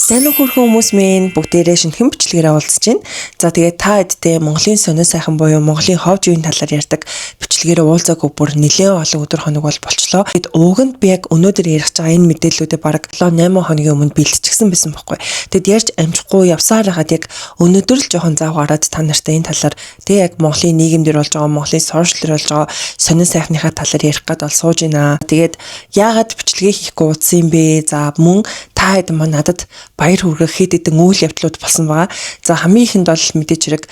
Сайн уу, хөөрхөн хүмүүс минь, бүгдээрээ шинэхэн бичлэгээр уулзаж байна. За, тэгээд та хэдтэй Монголын сонин сайхан буюу Монголын хов живийн талаар ярьдаг бичлэгээр уулзаагүй бүр нэлээд олон өдөр хоног бол болчлоо. Тэгэд уг нь би яг өнөөдөр ярих байгаа энэ мэдээллүүдээ бараг 7 8 хоногийн өмнө бэлтчихсэн байсан байхгүй. Тэгэд ярьж амжихгүй явсаар байхад яг өнөөдөр л жоохон зав гараад та нартай энэ талаар тэг яг Монголын нийгэм дээр болж байгаа, Монголын social дээр болж байгаа сонин сайхныхаа талаар ярих гээд бол сууж байна. Тэгээд яагаад бичлэгээ хийхгүй удсан юм бэ? За, мөн та хэд маань надад баяр хүргэх хэд хэдэн үйл явдлууд болсон байгаа. За, хамгийн ихэнд бол мэдээж хэрэг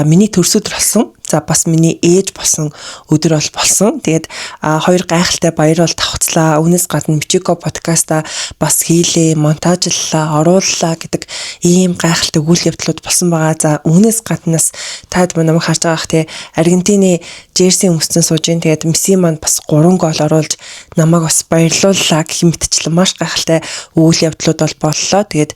миний төрсөн өдөр болсон. За, бас миний ээж болсон өдөр бол болсон. Тэгээд хоёр гайхалтай баяр бол давхцлаа. Үүнээс гадна Мичико подкаста бас хийлээ, монтажллаа, орууллаа гэдэг ийм гайхалтай үйл явдлууд болсон байгаа. За, үүнээс гаднаас таад маань намайг харж байгаах те, Аргентины jersey өмссөн сууж ин. Тэгээд Месси маань бас 3 гол оруулж намайг бас баярлууллаа гэх мэтчлэн маш гайхалтай үйл явдлууд бол боллоо. Тэгээд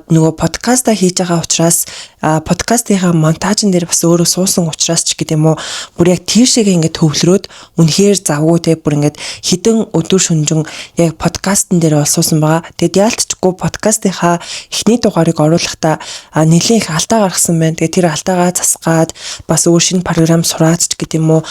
нөгөө подкаста хийж байгаа учраас, подкастынхаа монтажн дээр бас өөрөө суусан учраас ч гэдэг юм уу, бүр яг тийшээгээ ингээд төвлөрөөд үнэхээр завгүй те, бүр ингээд хэдэн өдөр шөнөжин яг подкастн дээр бол суусан байгаа. Тэгээд яалтчгүй подкастынхаа эхний дугаарыг оруулахдаа нэлээд их алдаа гаргасан байна. Тэгээд тэр алдаагаа засгаад бас өөр шинэ програм сураад ч гэдэг юм уу,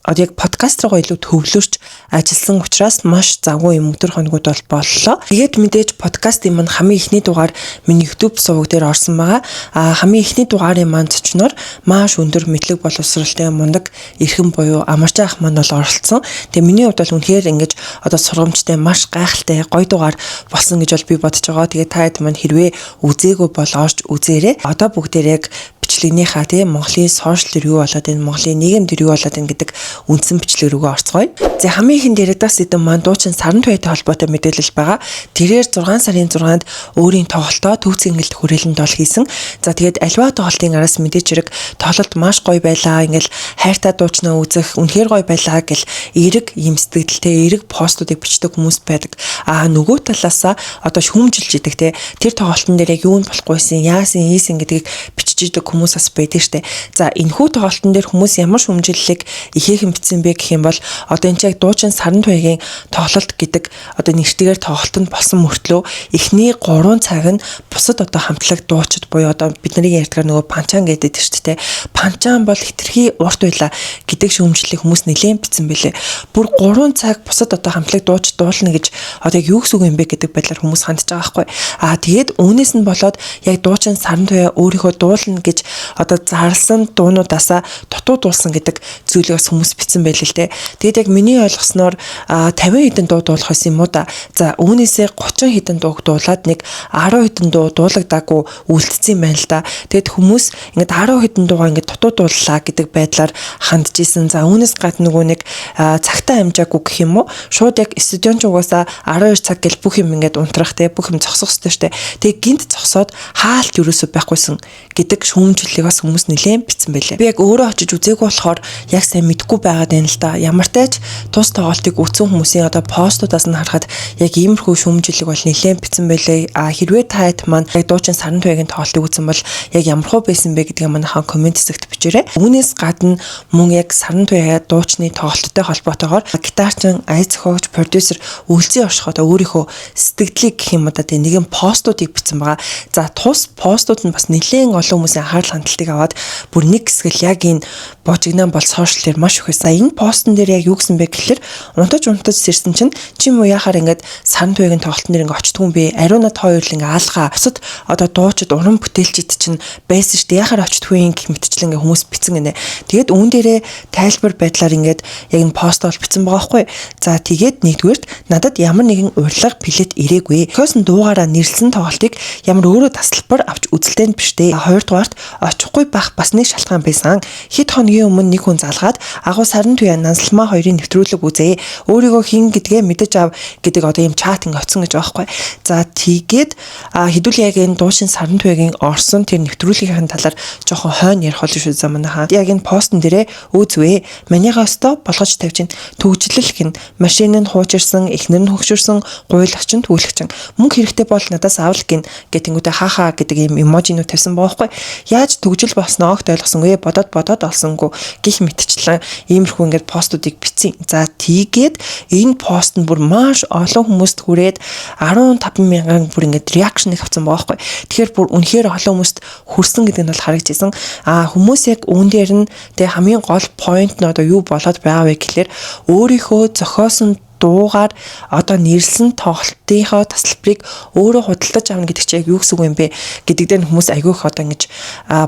одоо яг подкаст руугаа илүү төвлөрч ажилласан учраас маш завгүй юм өдөр хоногуд бол боллоо. Тэгээд мэдээж подкастын маань хамгийн эхний дугаар миний YouTube суваг дээр орсон байгаа. А хамгийн эхний дугаарын маань зочноор маш өндөр мэдлэг боловсролтой мундаг эрхэм буюу Амарчаа ах маань бол оролцсон. Тэгээ миний хувьд бол үнэхээр ингэж одоо сургамжтай, маш гайхалтай, гоё дугаар болсон гэж бол би бодож байгаа. Тэгээ та хэд маань хэрвээ үзээгүй бол орж үзээрэй. Одоо бүгдээр яг бичлэгнийхаа тийм Монголын social дээр юу болоод байна, Монголын нийгэм дээр юу болоод байна гэдэг үндсэн бичлэг рүүгээ орцгоё. За, хамгийн ихэнд яриадах сэдэв маань дуучин Саран Туяатай холбоотой мэдээлэл байгаа. Тэрээр 6 сарын 6-нд өөрийн тоглолтоо Төв цэнгэлд хүрээлэнд бол хийсэн. За, тэгээд аливаа тоглолтын араас мэдээж хэрэг тоглолт маш гоё байлаа. Ингээл хайртай дуучнаа үзэх үнэхээр гоё байлаа гэл эерэг юм сэтгэлтэй эерэг постуудыг бичдэг хүмүүс байдаг. А нөгөө талаасаа одоо шүүмжилж идэг те, тэр тоглолтын дээр яг юу нь болохгүйсэн, яасан, ийсэн гэдгийг бичиж идэг хүмүүс бас байдаг штэ. За, энэхүү тоглолтын дээр хүмүүс ямар шүүмжлэлийг ихээхэн бичсэн бэ гэх юм бол одоо энэ ч яг дуучин Саран Туяагийн тоглолт гэдэг одоо нэртэйгээр тоглолт нь болсон мөртлөө эхний 3 цаг нь бусад одоо хамтлаг дуучид буюу одоо бидний ярьдгаар нөгөө панчан гэдэг шүү дээ. Панчан бол хэтэрхий урт байла гэдэг шүүмжлэлийг хүмүүс нэлээд бичсэн бэлээ. Бүр 3 цаг бусад одоо хамтлаг дууч дуулна гэж одоо яг юу гэсэн үг юм бэ гэдэг байдлаар хүмүүс хандж байгаа байхгүй. Аа, тэгээд үүнээс нь болоод яг дуучин Саран Туяа өөрийнхөө дуулна гэж одоо зарлсан дуунуудаасаа дутуу дуулсан гэдэг зүйлийг бас хүмүүс бичсэн байлээ л дээ. Тэгээд яг миний ойлгосноор 50 хэдэн дуу дуулах байсан юм уу да. За, үүнээсээ 30 хэдэн дууг дуулаад нэг 10 хэдэн дуу дуулагдаагүй үлдсэн юм байна л да. Тэгэд хүмүүс ингээд 10 хэдэн дуугаа ингээд дутуу дууллаа гэдэг байдлаар хандж исэн. За, үүнээс гадна нөгөө нэг цагтаа амжаагүй гэх юм уу? Шууд яг стадион ч угаасаа 12 цаг гэл бүх юм ингээд унтрах те, бүх юм зогсох ёстой штэ. Тэгээ гинт зогсоод хаалт ерөөсөө байхгүйсэн гэдэг шүүмжлэлийг бас хүмүүс нэлээд бичсэн байлээ. Би яг өөрөө очиж үзээгүй болохоор яг сайн мэдэхгүй байгаад байна л да. Ямар ч тач тус тоглолтыг үзсэн хүмүүсийн одоо постуудаас нь харахад яг иймэрхүү шүүмжлэлийг бол нэлээд бичсэн байлээ. А хэрвээ та хэд маань яг дуучин Саран Туяагийн тоглолтыг үзсэн бол яг ямархуу байсан бэ гэдгийг манайхан comment хэсэгт бичээрэй. Үүнээс гадна мөн яг Саран Туяа дуучны тоглолттой холбоотойгоор гитарчин, ая зохиогч, продюсер Үлзий Оршихой өөрийнхөө сэтгэлийг гэх юм уу да, нэгэн постуудыг бичсэн байгаа. За, тус постууд нь бас нэлээд олон хүмүүсийн анхаарал хандлтыг аваад бүр нэг хэсэг л яг энэ божигнаан бол social дээр маш их байсан. Энэ постн дээр яг юу гэсэн бэ гэхэлэр унтаж унтаж сэрсэн чинь чи юм уу яхаар ингээд Саран Туяагийн тоглолтын дээр ингээд очтгүй юм бэ? Ариуна та хоёр л ингээд алгаа. Бусад одоо дуучид, уран бүтээлчид чинь байсан шүү дээ. Яхаар очтгүй юм гэх мэтчлэн ингээд хүмүүс бичсэн гинэ. Тэгээд үүн дээрээ тайлбар байдлаар ингээд яг энэ пост бол бичсэн байгаа байхгүй. За, тэгээд нэгдүгээрт надад ямар нэгэн урилга, билет ирээгүй. Зохиосон дуугаараа нэрлсэн тоглолтыг ямар өөрөө тасалбар авч үзэлтэй нь биш дээ. Хоёрдугаарт очихгүй байх бас нэг шалтгаан байсан. Хэд хоногийн өмнө нэг хүн залгаад агуу Саран Туяа Нансалмаа хоёрын нэвтрүүлэг үзээ. Өөрийгөө хэн гэдгээ мэдэж ав гэдэг одоо ийм чат ингээ очсон гэж байгаа байхгүй. За, тэгээд хэдүүл яг энэ дуучин Саран Туяагийн орсон тэр нэвтрүүлгийнхээ талаар жоохон хойно ярих болно шүү за манайхаа. Яг энэ постн дээрээ үүзвээ. Манийгаа өстө болгож тавьж ин төгжлөл гин машин нь хуучирсан, эхнэр нь хөгшөрсөн, гуйлагч нь түүлэгчин. Мөнгө хэрэгтэй бол надаас авал гин гэтэнгүүтээ хаахаа гэдэг ийм emoji нууд тавьсан байгаа байхгүй. Яаж төгжил болсноо огт ойлгосонгүй, бодоод бодоод олсонгүй гих мэтчлэн иймэрхүү ингээд постуудыг бичсэн. За тийгээд энэ пост нь бүр маш олон хүмүүст хүрээд 15 мянган бүр ингээд reaction ыг авсан байгаа байхгүй. Тэгэхээр бүр үнэхээр олон хүмүүст хүрсэн гэдэг нь бол харагдчихсан. А хүмүүс яг үүн дээр нь тэгээ хамгийн гол point нь одоо юу болоод байгаа вэ гэхлээр өөрийнхөө зохиосон дуугаар одоо нэрлсэн тоглолтынхоо тасалбарыг өөрөө худалдаж авна гэдэг чинь яг юу гэсэн үг юм бэ гэдэг дээр хүмүүс айгүй их одоо ингэж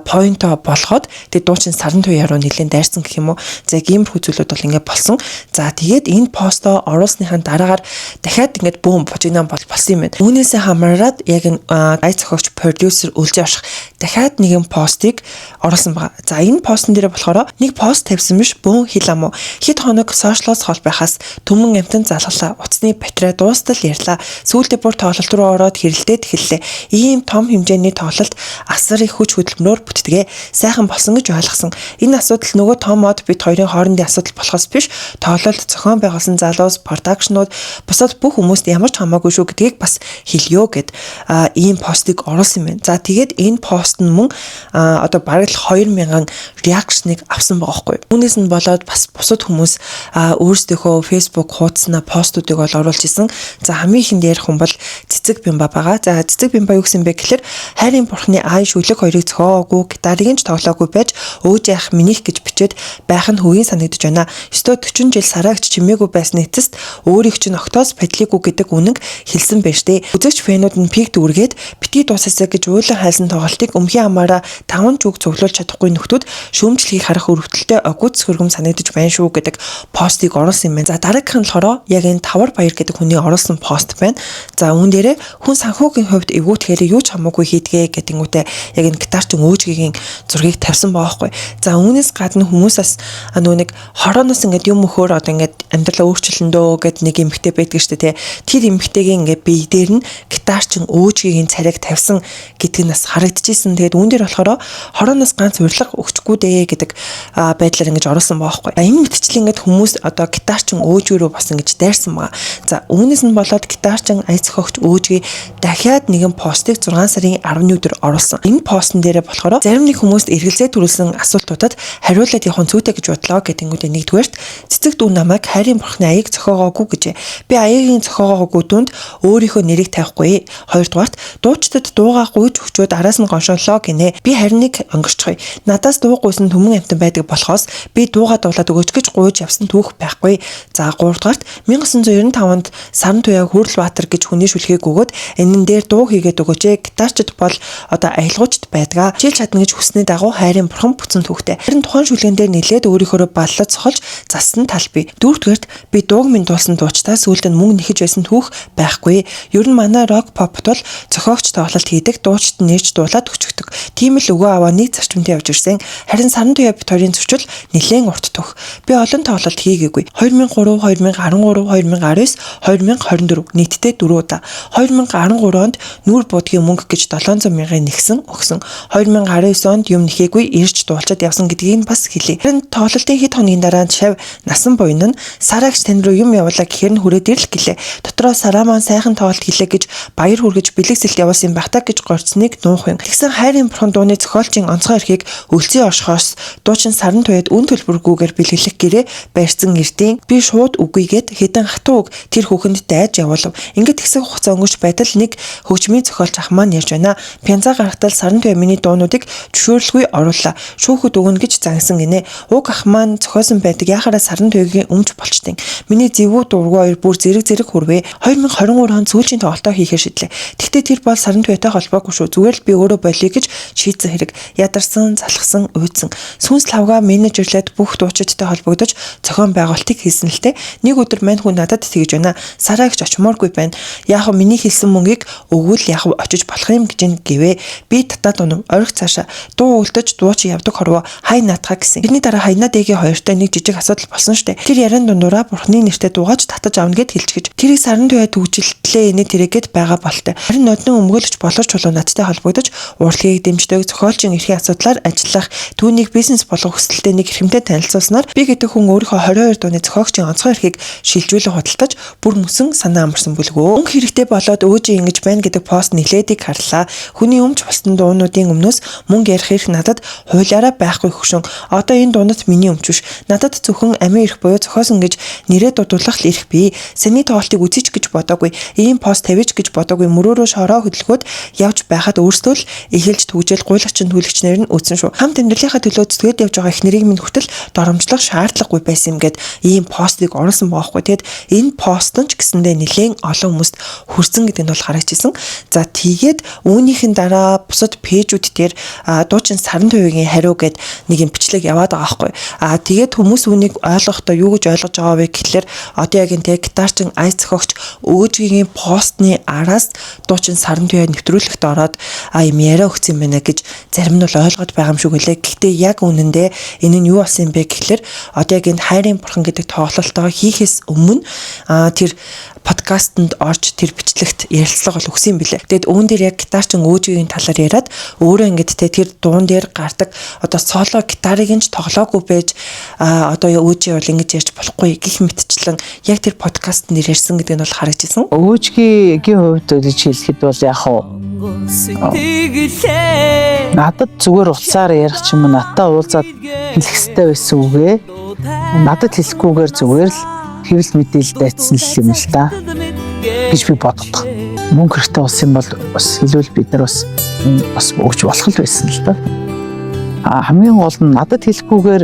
point оо болгоод тэгээ дуучин Саран Туяа руу нэлээд дайрсан гэх юм уу. За яг иймэрхүү зүйлүүд бол ингэ болсон. За тэгээд энэ постоо оруулсныхаа дараагаар дахиад ингэж бүүн бужигнаан бол болсон юм байна. Үүнээсээ хамаарат яг энэ ая зохиогч продюсер Өлзий Орших дахиад нэгэн постыг оруулсан байгаа. За энэ постн дээр болохоор нэг пост тавьсан биш, бөөн хил ам уу. Хэд хоног social оос хол байхаас түмэн амтан залгалаа. Утасны батарей дуустал ярьлаа. Сүүлдээ бүр тоглолт руу ороод хэрэлдээд эхэллээ. Ийм том хэмжээний тоглолт асар их хүч хөдөлмөрөөр бүтдэгэ. Сайхан болсон гэж ойлгосон. Энэ асуудал нөгөө том од бид хоёрын хоорондын асуудал болохоос биш, тоглолт зохион байгуулсан залуус, production ууд, бусад бүх хүмүүст ямар ч хамаагүй шүү гэдгийг бас хэлье гэд ийм постыг оруулсан юм байна. За тэгээд энэ пост нь мөн одоо бараг л 2000 reaction ыг авсан байгаа байхгүй. Үүнээс нь болоод бас бусад хүмүүс өөрсдийнхөө Facebook хуудаснаа постуудыг бол оруулж исэн. За хамгийн ихэнд ярих хүн бол Цэцэг Бимба байгаа. За Цэцэг Бимба юу гэсэн бэ гэхээр хайрын бурхны ай шүлэг хоёрыг зохиогоогүй, гитарыг нь ч тоглоогүй байж өөж яах минийх гэж бичээд байх нь хөгийн санагдаж байна. Өстөө 40 жил сараагч чимээгүй байсны эцэст өөрийг чинь октоос падлийгүй гэдэг үнэнг хэлсэн байж тээ. Үзэгч fan үүд нь пик дүүргээд битгий дуусаасаа гэж уйлан хайлсан тоглолтыг өмхийн амаараа 5 жүг цуглуулж чадахгүй нөхдүүд шүүмжлэхийг харах өрөвдөлтөй огуц хөргөм санагдаж байна шүү гэдэг постыг оруулсан юм байна. За дараагийнх нь болохоор яг энэ Тавар Баяр гэдэг хүний оруулсан пост байна. За үүн дээрээ хүн санхүүгийн хувьд эвгүүтгэхээр юу ч хамаагүй хийдгээ гэдгүүтээ яг энэ гитарчин өөжгийн зургийг тавьсан байгаа хгүй. За үүнээс гадна хүмүүс бас нөгөө нэг хорооноос ингээд юм өхөр одоо ингээд амьдралаа өөрчилнө гэд нэг эмэгтэй байдаг шүү дээ, тий. Тэр эмэгтэйгийн ингээд бие дээр нь гитарчин өөжгийн царайг тавьсан гэдэг нь бас харагдчихсэн. Тэгээд үүн дээр болохоор хорооноос ганц урилга өгчихгүй дээ гэдэг байдлаар ингэж оруулсан байгаа хгүй. Энэ мэтчлэн ингээд хүмүүс одоо гитарчин өөжгөө рүү бас ингэж дайрсан байгаа. За үүнээс нь болоод гитарчин ая зохиогч өөжгий дахиад нэгэн постыг 6 сарын 10-ны өдөр оруулсан. Энэ постн дээрээ болохоор зарим нэг хүмүүст эргэлзээ төрүүлсэн асуултуудад хариулаад явах нь зүйтэй гэж бодлоо гэдгүүтээ нэгдүгээрт цэцэг дүү намайг хайрын бурхны аяыг зохиогоогүй гэжээ. Би аягийн зохиогоогүй дүнд өөрийнхөө нэрийг тавихгүй. Хоёрдугаарт дуучдад дуугаа гуйж өгчөөд араас нь гоншоолоо гинэ. Би харин нэг онгорчхоё. Надаас дуу гуйсан түмэн амтан байдаг болохоос би дуугаа дуулаад өгөөч гэж гуйж явсан түүх байхгүй. За гуравдугаарт 1995 онд Саран Туяа Хүрл Баатар гэж хүний шүлгийг өгөөд энэн дээр дуу хийгээд өгөөч ээ. Гитарчд бол одоо аялгуучд байдгаа. Хичээлж чадна гэж хүссний дагуу хайрын бурхан бүтсэн түүхтэй. Харин тухайн шүлгэн дээр нилээд өөрийнхөө баллаж сохолж зассан тал би. Дөрөвдүгээрт би дууг минь дуулсан дуучдаа сүүлд нь мөнгө нэхэж байсан түүх байхгүй. Ер нь манай рок попт бол зохиогч тоглолт хийдэг, дуучид нь нэрж дуулаад өчгдөг. Тийм л өгөө аваа нэг зарчимтай явж ирсэн. Харин Саран Туяа бит хоёрын зөрчил нэлээн урт төх. Би олон тоглолт хийгээгүй. 2003, 2013, 2019, 2024 нийтдээ 4 удаа. 2013 онд нүүр буудгийн мөнгө гэж 700 мянган нэгсэн өгсөн. 2019 онд юм нэхээгүй ирж дуулчаад явсан гэдгийг нь бас хэлье. Харин тоглолтын хэд хоногийн дараа шав насан буян нь сараагч тань руу юм явуулаа гэхээр нь хүрээд ирэл гэлээ. Дотроо сараа маань сайхан тоглолт хийлээ гэж баяр хүргэж бэлэгсэлт явуулсан юм байх та гэж горцсныг нуух юм. Тэгсэн хайрын бурхан дууны зохиолчийн онцгой эрхийг Өлзий Оршихоос дуучин Саран Туяад үн төлбөргүйгээр бэлгэлэх гэрээ барьсан эрдийн би шууд үгүйгээд хэдэн хатуу үг тэр хүүхэнд дайж явуулав. Ингээд тэгсэг хугацаа өнгөрч байтал нэг хөгжмийн зохиолч ах маань ярьж байна. Пянзаа гарахтал Саран Туяа миний дуунуудыг зөвшөөрлгүй орууллаа. Шүүхэд өгнө гэж зангисан гинэ. Уг ах маань зохиосон байдаг. Яхаараа Саран Туяагийн өмч болчтын. Миний зэвүү дургүй хоёр бүр зэрэг зэрэг хүрвэ. 2023 он сүүлчийн тоглолтоо хийхээр шийдлээ. Тэгтээ тэр бол Саран Туяатай холбоогүй шүү. Зүгээр л би өөрөө болиё гэж шийдсэн хэрэг. Ядарсан, залхсан, уйдсан. Сүнс лавга менежерлээд бүх дуучидтай холбогдож зохион байгуулалтыг хийсэн л те. Нэг өдөр мань хүн надад тэгж байна. Сараа гэж очимооргүй байна. Яг миний хэлсэн мөнгийг өгвөл яг очиж болох юм гэж гэвэ. Би татаад унав. Орих цаашаа дуу үлдэж дуучин явдаг хорвоо. Хай надад наадхаа гэсэн. Тэрний дараа Хаяна Дэгийн хоёртой нэг жижиг асуудал болсон штэ. Тэр яриан дундуура бурхны нэртэй дуугач татаж авна гэд хэлчихэж. Тэрийг саран туяа түгжилтлээ энэ тэрэгэд байгаа болтой. Харин ноднон өмгөөлөгч болор чулуу надтай холбогдож урлагийг дэмждэг зохиолчийн эрхийн асуудлаар ажиллах түүнийг бизнес болгох хүсэлтэй нэг эрхэмтэй танилцуулснаар би гэдэг хүн өөрийнхөө 22 дууны зохиогчийн онцгой эрхийг шилжүүлэн худалдаж бүр мөсөн санаа амарсан бүлгөө. Мөнгө хэрэгтэй болоод өөжи ингэж байна гэдэг пост нилээдийг харлаа. Хүний өмч болсон дуунуудын өмнөөс мөнгө ярих эрх надад хуулиараа байхгүй хөшөн. Одоо энэ дуунад миний өмч биш. Надад зөвхөн амийн эрх буюу зохиосон гэж нэрээ дуудуулах л эрх бий. Саний тоглолтыг үзье ч гэж бодоогүй. Ийм пост тавьж гэж бодоогүй. Мөрөөрөө шороо хөдөлгөөд явж байхад өөрсдөө л эхэлж түгжээл гуйлагчин түлэгчнэр нь үтсэн шүү. Хамт амьдралынхаа төлөө зүтгээд явж байгаа эхнэрийг минь хүртэл доромжлох шаардлагагүй байсан юм гэд ийм постыг оруулсан байгаа хгүй. Тэгэд энэ пост нь ч гэсэндээ нэлээд олон хүмүүст хүрсэн гэдэг нь бол харагдчихсан. За тэгээд үүнийхэн дараа бусад пэйжүүд дээр дуучин саран туяагийн хариу гэд нэг юм бичлэг яваад байгаа хгүй. А тэгээд хүмүүс үүнийг ойлгохдоо юу гэж ойлгож байгаа вэ гэхлээр одоо яг энэ те гитарчин ай зохиогч өөжгийн постны араас дуучин саран туяа нэвтрүүлэгт ороод а юм яриа өгсөн юм байна гэж зарим нь бол ойлгоод байгаа юм шиг үлээ. Гэхдээ яг үнэндээ энэ нь юу болсон юм бэ гэхлээр одоо яг энэ хайрын бурхан гэдэг тоглолтоо хийхээс өмнө тэр подкастэнд орж тэр бичлэгт ярилцлага бол өгсөн юм билээ. Тэгээд үүн дээр яг гитарчин өөжгийн талаар яриад өөрөө ингээд те тэр дуун дээр гардаг одоо соло гитарыг нь ч тоглоогүй байж одоо өөжи бол ингэж ярьж болохгүй гих мэтчлэн яг тэр подкаст нэр ярьсан гэдэг нь бол харагдчихсан. Өөжгийн хувьд гэж хэлэхэд бол яг хуу надад зүгээр уцаар ярих ч юм уу надтай уулзаад хэлэх хэрэгтэй байсан үгээ надад хэлэхгүйгээр зүгээр л хэвлэл мэдээлэлд айтсан л юм л та гэж би боддог. Мөнгө хэрэгтэй болсон юм бол бас хэлвэл бид нар бас бас өгч болох л байсан л та. А хамгийн гол нь надад хэлэхгүйгээр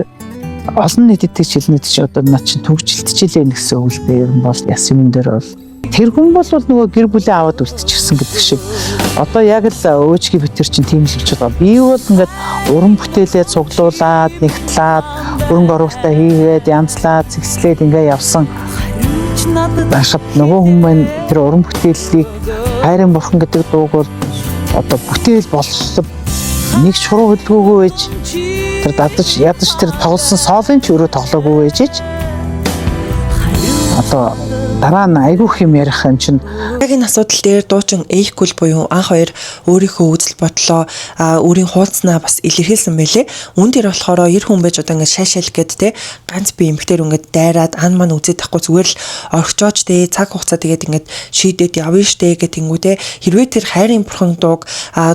олон нийтэд тэгж хэлнэ чи одоо над чинь төгжилтчихлээ гэсэн үг л дээ. Ер нь бол яс юм дээр бол тэр хүн бол нөгөө гэр бүлээ аваад үлдчихсэн гэдэг шиг. Одоо яг л өөжгийн битэр чинь тийм л болчиход байгаа. Би бол ингээд уран бүтээлээ цуглуулад, нэгтлээд, хөрөнгө оруулалтаа хийгээд, янзлаад, зэгслээд ингээ явсан байхад нөгөө хүн маань тэр уран бүтээлийг хайрын бурхан гэдэг дууг бол одоо бүтээл боллоо нэг шуруу хөдөлгөөгүй байж тэр дадаж ядаж тэр тоглосон соолын ч өөрөө тоглоогүй байж ич одоо дараа нь айгүйх юм ярих юм чинь Яг энэ асуудал дээр дуучин Эйкул буюу анх хоёр өөрийнхөө үзэл бодлоо өөрийн хуулцнаа бас илэрхийлсэн байлээ. Үүн дээр болохоор эр хүн байж одоо ингээд шашаал гээд те ганц би эмхтэр ингээд дайраад ан ман үзээд тахгүй зүгээр л орхичооч те цаг хугацаа тэгээд ингээд шийдээд явна штэ гэх тэнгүү те хэрвээ тэр хайрын бурхан дууг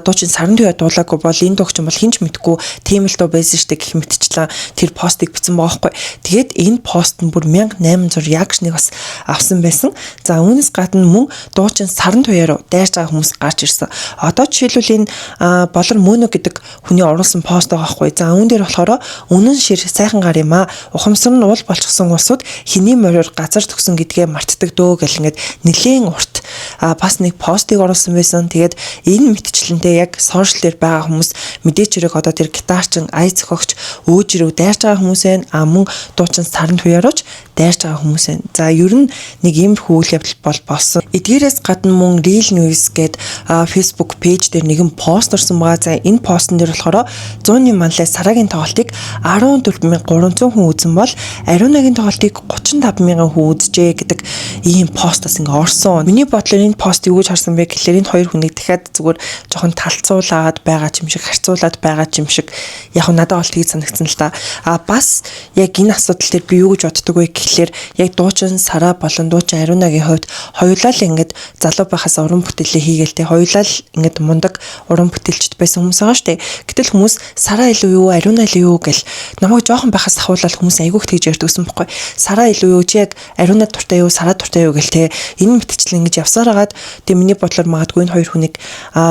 дуучин саран туяа дуулаагүй бол энэ дууг чинь бол хинч мэдгүй тийм л дуу байсан штэ гэх мэтчлэн тэр постыг бичсэн байгаа хгүй. Тэгээд энэ пост нь бүр 1800 реакшныг бас авсан байсан. За үүнээс гадна мөн дуучин саран туяа руу дайрч байгаа хүмүүс гарч ирсэн. Одоо жишээлбэл энэ болор мөнө гэдэг хүний оруулсан пост байгаа хгүй. За үүн дээр болохоор үнэн шир сайхан гар юм аа. Ухамсар нь уул болчихсон улсууд хэний мориор газар төгсөн гэдгээ мартдаг дөө гэл ингээд нэлээн урт бас нэг постыг оруулсан байсан. Тэгээд энэ мэтчлэнтэй яг сошиал дээр байгаа хүмүүс мэдээч хэрэг одоо тэр гитарчин ай зохиогч өөж рүү дайрч байгаа хүмүүс байна. А мөн дуучин саран туяарууч дайрч байгаа хүмүүс байна. За ер нь нэг иймэрхүү үйл явдал бол болсон. Эдгээрээс гадна мөн Real News гээд Facebook пэйж дээр нэгэн пост орсон байгаа. За энэ постн дээр болохоор 100-ны манлай сарагийн тоглолтыг 14,300 хүн үзсэн бол Ариунагийн тоглолтыг 35,000 хүн үзжээ гэдэг ийм пост бас ингээ орсон. Миний бодлоор энэ пост юу гэж харсан бэ гэхлээр энэ хоёр хүнийг дахиад зүгээр жоохон талцуулаад байгаа юм шиг харьцуулаад байгаа юм шиг яг нь надад бол тэгж санагдсан л та. А бас яг энэ асуудал дээр би юу гэж боддог вэ гэхлээр яг дуучин Сара болон дуучин Ариунагийн хувьд хоёулаа л ингээд залуу байхаас уран бүтээлээ хийгээл те хоёулаа л ингээд мундаг уран бүтээлчд байсан хүмүүс байгаа штэ. Гэтэл хүмүүс Сара илүү юу, Ариуна илүү юу гэл намайг жоохон байхаас ахуулаад хүмүүс айгүйх тэгж ярьдаг гэсэн бохгүй. Сара илүү юу, чи яг Ариуна дуртай юу, Сара дуртай юу гэл те энэ мэтчлэн ингэж явсаар хагаад тэг миний бодлоор магадгүй энэ хоёр хүнийг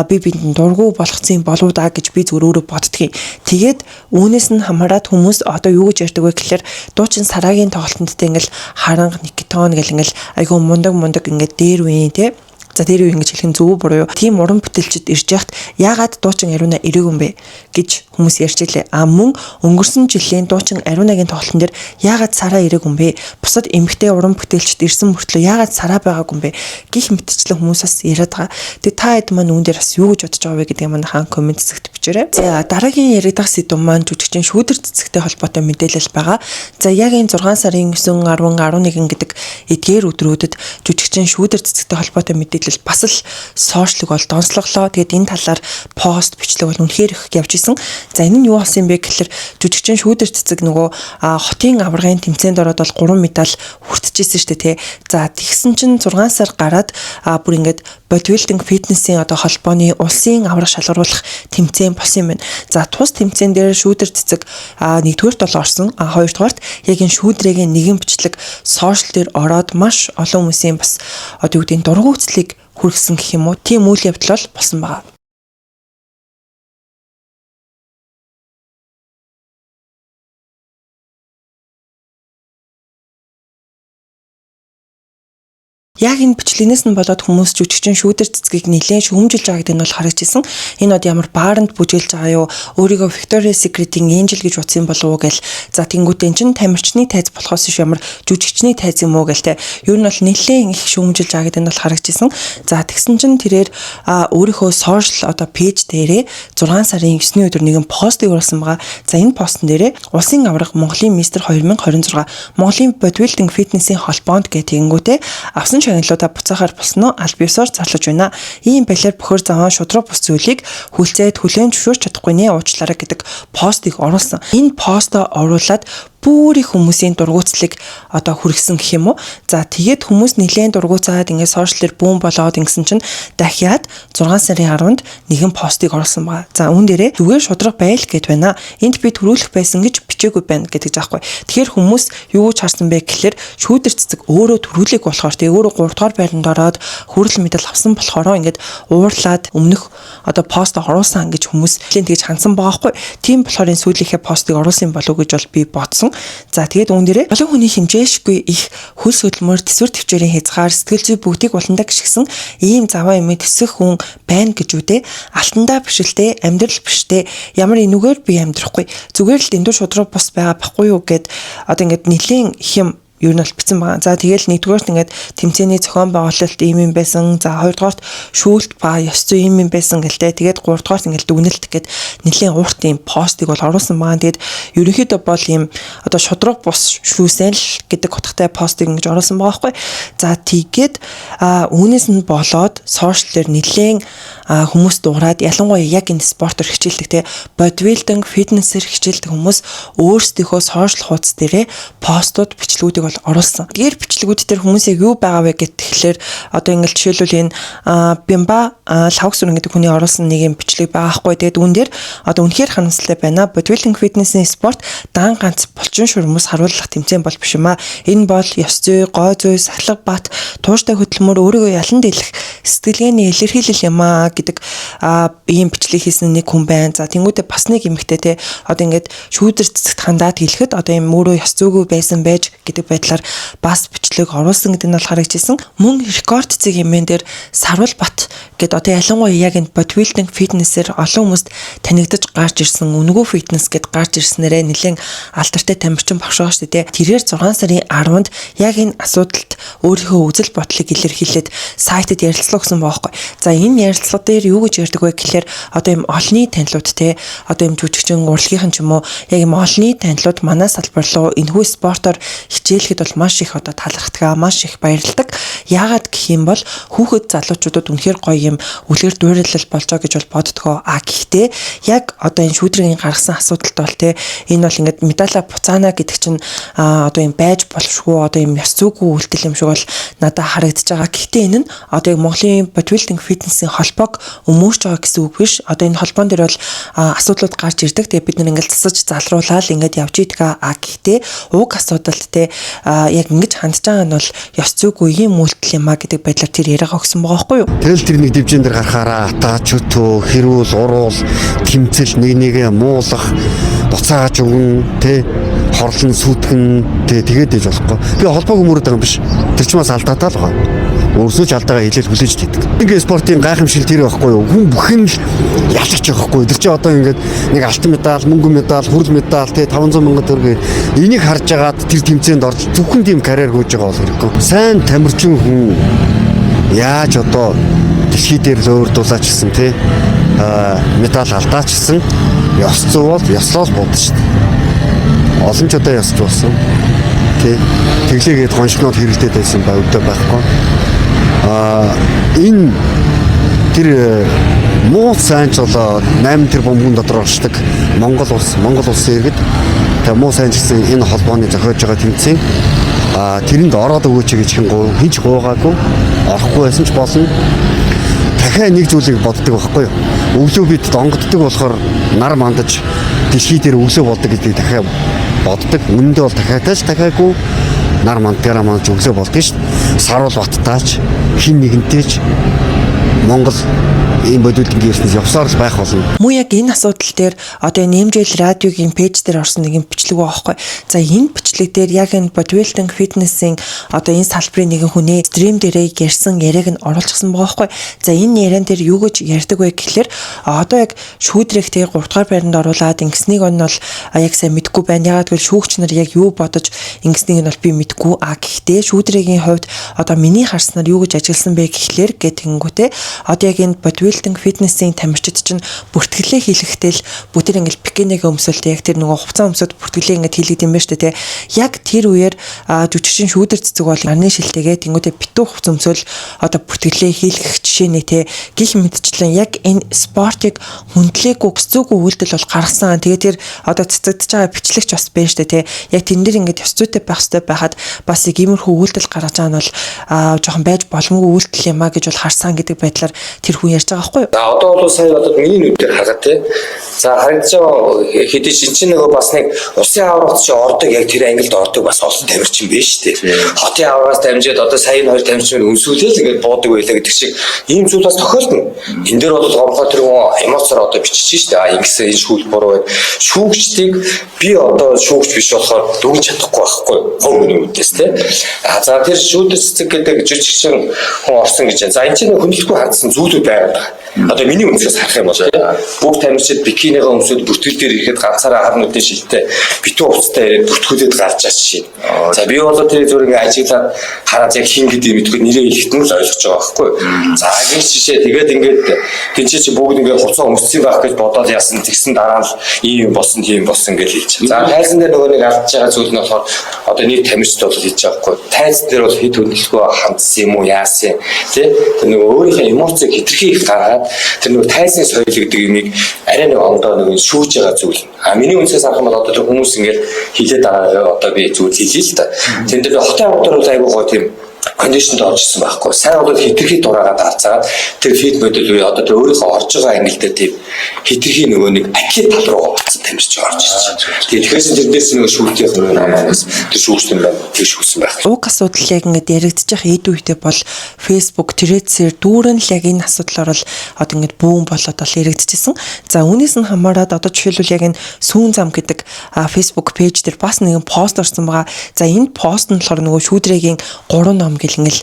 би бидэнд дургу болгоцсон болов да гэж би зүгээр өөрөө боддгийн. Тэгээд үүнээс нь хамаарат хүмүүс одоо юу гэж ярьдаг вэ гэхлээр дуучин Сарагийн тоглолтод те ингээл харанга Никитон гэл ингээл айгүй мундаг мундаг ингээд дээр үеийн те За, тэр юу ингэж хэлэх нь зөв буруу юу? Тийм уран бүтээлчд ирж яхад яагаад дуучин Ариуна ирээгүй юм бэ гэж хүмүүс ярьж илээ. А мөн өнгөрсөн жилийн дуучин Ариунагийн тоглолтын дээр яагаад Сараа ирээгүй юм бэ? Бусад эмэгтэй уран бүтээлчд ирсэн мөртлөө яагаад Сараа байгаагүй юм бэ? Гэх мэтчлэн хүмүүс бас яриад байгаа. Тэгээ та хэд маань үүн дээр бас юу гэж бодож байгаа вэ гэдгийг манай comment хэсэгт бичээрэй. За, дараагийн яригдах сэдэв маань жүжигчин шүүдэр цэцэгтэй холбоотой мэдээлэл байгаа. За, яг энэ 6 сарын 9, 10, 11 гэдэг эдгээр өдрүүдэд жүжигчин шүүдэр цэцэгтэй холбоотой мэдээлэл бас л social-ыг бол донслоглоо. Тэгээд энэ талаар пост бичлэг бол үнэхээр их явж исэн. За, энэ нь юу болсон юм бэ гэхэлэр жүжигчин шүүдэр цэцэг нөгөө хотын аваргын тэмцээнд ороод бол 3 медаль хүртчихсэн шүү дээ, тий. За, тэгсэн чинь 6 сар гараад бүр ингээд бодибилдинг фитнесийн одоо холбооны улсын аварга шалгаруулах тэмцээн болсон юм байна. За, тус тэмцээн дээр шүүдэр цэцэг нэгдүгээрт бол орсон. А хоёрдугаарт яг энэ шүүдрээгийн нэгэн бичлэг social дээр ороод маш олон хүмүүсийн бас одоо юу гэдэг нь дургуутслыг хүргэсэн гэх юм уу. Тийм үйл явдал бол болсон байгаа. Яг энэ бичлэгнээс нь болоод хүмүүс жүжигчин шүүдэр цэцгийг нэлээд шүүмжилж байгаа гэдэг нь бол харагдчихсан. Энэ од ямар бааранд бүжиглж байгаа юу? Өөрийгөө Victoria's Secret-ийн Angel гэж утсан болов уу гэл. За, тэнгуүтэн чин тамирчны тайз болохоос биш ямар жүжигчний тайз юм уу гэл те. Ер нь бол нэлээд их шүүмжилж байгаа гэдэг нь бол харагдчихсан. За, тэгсэн чинь тэрээр өөрийнхөө social одоо page дээрээ 6 сарын 9-ний өдөр нэгэн постыг оруулсан байгаа. За, энэ постн дээрээ улсын аварга Монголын мистер 2026 Монголын бодибилдинг фитнесийн холбоонд гэх тэгэнгүүтээ авсан шагналуудаа буцаахаар болсон уу аль биесоор зарлаж байна. Ийм балиар бохир заван шудраг бус зүйлийг хүлцээд хүлээн зөвшөөрч чадахгүй нэ, уучлаарай гэдэг постыг оруулсан. Энэ постоо оруулаад бүр их хүмүүсийн дургуутслыг одоо хүргэсэн гэх юм уу. За, тэгээд хүмүүс нэлээд дургуутсаад ингээд social дээр бүүн болоод ингэсэн чинь дахиад 6 сарын 10-нд нэгэн постыг оруулсан байгаа. За, үүн дээрээ зүгээр шудраг байл гэд байна. Энд би түрүүлэх байсан гэж бичээгүй байна гэдэг жаахгүй. Тэгэхээр хүмүүс юу гэж харсан бэ гэхлээр шүүдэр цэцэг өөрөө түрүүлэг болохоор тэгээ өөрөө 3 дугаар байранд ороод хүрэл медаль авсан болохоор ингээд уурлаад өмнөх одоо пост оруулсан гэж хүмүүс нэлээд тэгж хандсан байгаа хгүй. Тийм болохоор энэ сүүлийнхээ постыг оруулсан болов уу гэж бол би бодсон. За, тэгээд үүн дээрээ олон хүний хэмжээшгүй их хөлс хөдөлмөр, төсвөр төвчээрийн хязгаар, сэтгэл зүй бүгдийг буландаа гიშгсэн ийм заваа юм төсөх хүн байна гэж үдэ. Алтандаа бишэлтэй, амьдрал биштэй. Ямар энүүгээр би амьдрахгүй. Зүгээр л дэндүү шудраг бус байгаа байхгүй юу гэд одоо ингээд нэлийн их юм ер нь бол бичсэн байгаа. За, тэгэл нэгдүгээрт ингээд тэмцээний зохион байгуулалт ийм юм байсан. За, хоёрдугаарт шүүлт ба ёс зүй ийм юм байсан гэлтэй. Тэгээд гуравдугаарт ингээд дүгнэлт гэд нэлийн урт ийм постыг бол оруулсан байгаа. Тэгээд ерөнхийдөө бол ийм одоо шудраг бус шүүсэн л гэдэг утгатай постыг ингэж оруулсан байгаа байхгүй. За, тэгээд үүнээс нь болоод social дээр нэлийн хүмүүс дуурайд, ялангуяа яг энэ спортоор хичээлдэг те, бодибилдинг фитнесээр хичээлдэг хүмүүс өөрсдийнхөө social хуудас дээрээ постууд, бичлэгүүдийг бол оруулсан. Тэгэхээр бичлэгүүд дээр хүмүүс яг юу байгаа вэ гэхлээр одоо ингээл жишээлбэл энэ Бимба Лавгсүрэн гэдэг хүний оруулсан нэг юм бичлэг байгаа хгүй. Тэгээд үүн дээр одоо үнэхээр харамсалтай байна. Бодибилдинг фитнесийн спорт дан ганц булчин шурмус харуулах тэмцээн бол биш юм а. Энэ бол ёс зүй, гой зүй, сахилга бат, тууштай хөдөлмөр, өөрийгөө ялан дийлэх сэтгэлгээний илэрхийлэл юм а гэдэг ийм бичлэг хийсэн нэг хүн байна. За, тэнгуүдээ бас нэг эмэгтэй те, одоо ингээд шүүдэр цэцэгт хандаад хэлэхэд одоо ийм өөрөө ёс зүйгүй байсан байж гэдэг байдлаар бас бичлэг оруулсан гэдэг нь бол харагдчихсан. Мөн рекорд цэг хэмээн дээр Сарвал Бат гэд одоо ялангуяа яг энэ бодибилдинг фитнесээр олон хүмүүст танигдаж гарч ирсэн, үнэгүй фитнес гэд гарч ирснээрээ нэлээд алдартай тамирчин багш байгаа шүү дээ. Тэрээр 6 сарын 10-нд яг энэ асуудалд өөрийнхөө үзэл бодлыг илэрхийлээд сайтад ярилцлага өгсөн байгаа хгүй. За, энэ ярилцлага дээр юу гэж ярьдаг вэ гэхлээр одоо ийм олонний танилуд те, одоо ийм жүжигчин урлагийнхан ч юм уу, яг ийм олонний танилуд манай салбар руу энэхүү спортоор хичээлэхэд бол маш их одоо талархдаг, маш их баярладаг. Яагаад гэх юм бол хүүхэд залуучуудад үнэхээр гоё юм үлгэр дуурайлал болж байгаа гэж бол боддгоо. А гэхдээ яг одоо энэ шүүдрийн гаргасан асуудалд бол те, энэ бол ингээд медалаа буцаана гэдэг чинь одоо юм байж болшгүй, одоо юм ёс зүйгүй үйлдэл юм шиг бол надад харагдаж байгаа. Гэхдээ энэ нь одоо яг Монголын бодибилдинг фитнесийн холбоог өмөрч байгаа гэсэн үг биш. Одоо энэ холбоон дээр бол асуудлууд гарч ирдэг. Тэгээ бид нар ингээд засаж залруулаад ингээд явж идэг. А гэхдээ уг асуудалд те, яг ингэж хандж байгаа нь бол ёс зүйгүй юм үйлдэл юм а гэдэг байдлаар тэр яриагаа өгсөн байгаа байхгүй юу? Тэгэл тэр нэг дивжин дээр гарахаараа ата чөтөө хэрүүл уруул тэмцэл нэг нэгэ муулах буцааж өгөн тэ. Хорлон сүйтгэн тэгээд ээж болохгүй. Би холбоог өмөрөд байгаа юм биш. Тэр чинь бас алдаатай л байгаа. Өөрсөө ч алдаагаа хэлээл хүлээж хийдэг. Ингээ спортын гайхамшиг тэр байхгүй юу? Хүн бүх нь л ялагч байхгүй. Тэр чинь одоо ингээд нэг алтан медаль, мөнгөн медаль, хүрэл медаль тий 500 мянган төгрөг энийг харж агаад тэр тэмцээнд орж зөвхөн тийм карьер хөөж байгаа бол хэрэггүй. Сайн тамирчин хүн яаж одоо дэлхий дээр л өөр дулаач гэсэн тий медаль алдаач гэсэн ёс зүй бол ёслол буудаж шүү дээ. Олон ч удаа ёсч болсон. Тий. Тэглээгээд гоншнууд хэрэглээд байсан ба өдөө байхгүй. Энэ тэр муу сайн ч болоо 8 тэрбум хүн дотор оршдог Монгол улс, Монгол улсын иргэд тэгээ муу сайн ч гэсэн энэ холбооны зохиож байгаа тэмцээн тэрэнд ороод өгөөч гэж хэн гоо хинч гуугаагүй орохгүй байсан ч болно. Дахиад нэг зүйлийг боддог байхгүй юу? Өглөө бид донгоддог болохоор нар мандаж дэлхий дээр өглөө болдог гэдгийг дахиад боддог. Үнэндээ бол дахиад ч дахиагүй нар мандгаараа мандаж өглөө болдог шүү дээ. Саруул баттаач хин нэгэнтэй ч Монгол ийм бодитын ертөнц явсаар л байх болно. Мөн яг энэ асуудал дээр одоо энэ MJL радиогийн пэйж дээр орсон нэг юм бичлэг байгаа байхгүй. За энэ бичлэг дээр яг энэ bodybuilding fitness-ийн одоо энэ салбарын нэгэн хүний стрим дээрээ ярьсан яриаг нь оруулчихсан байгаа байхгүй. За энэ яриан дээр юу гэж ярьдаг вэ гэхлээр одоо яг шүүдрэх тэгээ 3 дугаар байранд оруулаад ингэснийг нь бол яг сайн мэдэхгүй байна. Яагаад гэвэл шүүгч нар яг юу бодож ингэснийг нь бол би мэдэхгүй. А гэхдээ шүүдрийн хувьд одоо миний харснаар юу гэж ажигласан бэ гэхлээр гэтгэнгүүтээ одоо яг энэ bodybuilding fitness-ийн тамирчид чинь бүртгэлээ хийлгэхдээ л бүгд ингээл бикинийг өмсөлт яг тэр нөгөө хувцас өмсөд бүртгэлээ ингээд хийлгэдэг юм байна шүү дээ тий. Яг тэр үеэр жүжигчин шүүдэр цэцэг бол нарны шилтэйгээ тэнгуүтээ битүү хувцас өмсөөл одоо бүртгэлээ хийлгэх жишээ нэ тий. Гэх мэтчлэн яг энэ спортыг хүндлээгүй зүггүй үйлдэл бол гаргасан. Тэгээ тэр одоо цэцэгдэж байгаа бичлэгч бас байна шүү дээ тий. Яг тэн дээр ингээд ёс зүйтэй байх хэрэгтэй байхад бас яг иймэрхүү үйлдэл гаргаж байгаа нь бол жоохон байж боломгүй үйлдэл юм а гэж бол харсан гэдэг байдлаар тэр хүн ярьж байгаа байхгүй юу? За одоо бол сая одоо миний нүдээр харахад тий. За харагдаж байгаа хэдий чинь чинь нөгөө бас нэг улсын аваргад чи ордог яг тэр ангилд ордог бас олон тамирчин биш шүү дээ. Хотын аваргаас дамжаад одоо сая энэ хоёр тамирчин өнсүүлээл ингээд буудаг байлаа гэдэг шиг ийм зүйл бас тохиолдно. Энэ дээр бол гомхоо тэр хүн эмоцоор одоо бичиж шүү дээ. А ингэсэн энэ шүүл буруу байд. Шүүгчдийг би одоо шүүгч биш болохоор дүгнж чадахгүй байхгүй хувь хүний үүднээс тий. А за тэр шүүдэр цэцэг гэдэг жижигчин хүн орсон гэж байна. За энэ чинь хөндлөхгүй хандсан зүйлүүд байгаад байгаа. Одоо миний өнцгөөс харах юм бол тий. Бүх тамирчид бикинигаа өмсөд бүртгэл дээр ирэхэд ганцаараа хар нүдийн шилтэй битүү хувцастай ирээд бүртгүүлээд гарч байгаа жишээ. За би бол тэр зүгээр ингээ ажиглаад хараад яг хин гэдэг мэдгүй нэрээ хэлэхэд нь л ойлгож байгаа байхгүй. За гэх жишээ тэгээд ингээд тэнцээ чи бүгд ингээ хувцас өмссөн байх гэж бодоод яасан тэгсэн дараа нь ийм юм болсон тийм болсон гэж хэлж. За тайзан дээр нөгөө нэг алдж байгаа зүйл нь болохоор одоо нэг тамирчид бол хийж байгаа байхгүй. Тайзан дээр бол хэд хөндлөхөө хандсан юм уу яасан тий тэр нөгөө өөрийнхөө эмоцийг хэтэрхий их гаргаад тэр нөгөө тайзны соёл гэдэг юмыг арай нэг ондоо нэг шүүж байгаа зүйл. А миний үнсээс харах юм бол одоо тэр хүмүүс ингээд хилээд байгаа одоо би зүйл хэлье л та. Тэн дээр хотын авдар бол айгүй гоё тийм кондишнд орж ирсэн байхгүй. Сайн бол хэтэрхий дураагаа дарцаагаад тэр фит модель үе одоо тэр өөрийнхөө орж байгаа ангил дээр тийм хэтэрхий нөгөө нэг атлет тал руугаа буцсан тамирч орж ирсэн. Тэгэхээр тэрнээс нөгөө шүүлтийн нөгөө намаас тэр шүүгчтэн байна. Тэр шүүсэн байх. Уг асуудал яг ингээд яригдчих эд үедээ бол Facebook, Threads-ээр дүүрэн л яг энэ асуудлаар бол одоо ингээд бүүн болоод бол яригдчихсэн. За үүнээс нь хамаарат одоо жишээлбэл яг энэ сүүн зам гэдэг Facebook пэйж дээр бас нэгэн пост орсон байгаа. За энэ пост нь болохоор нөгөө шүүдрэгийн 3 ном гэл ингээл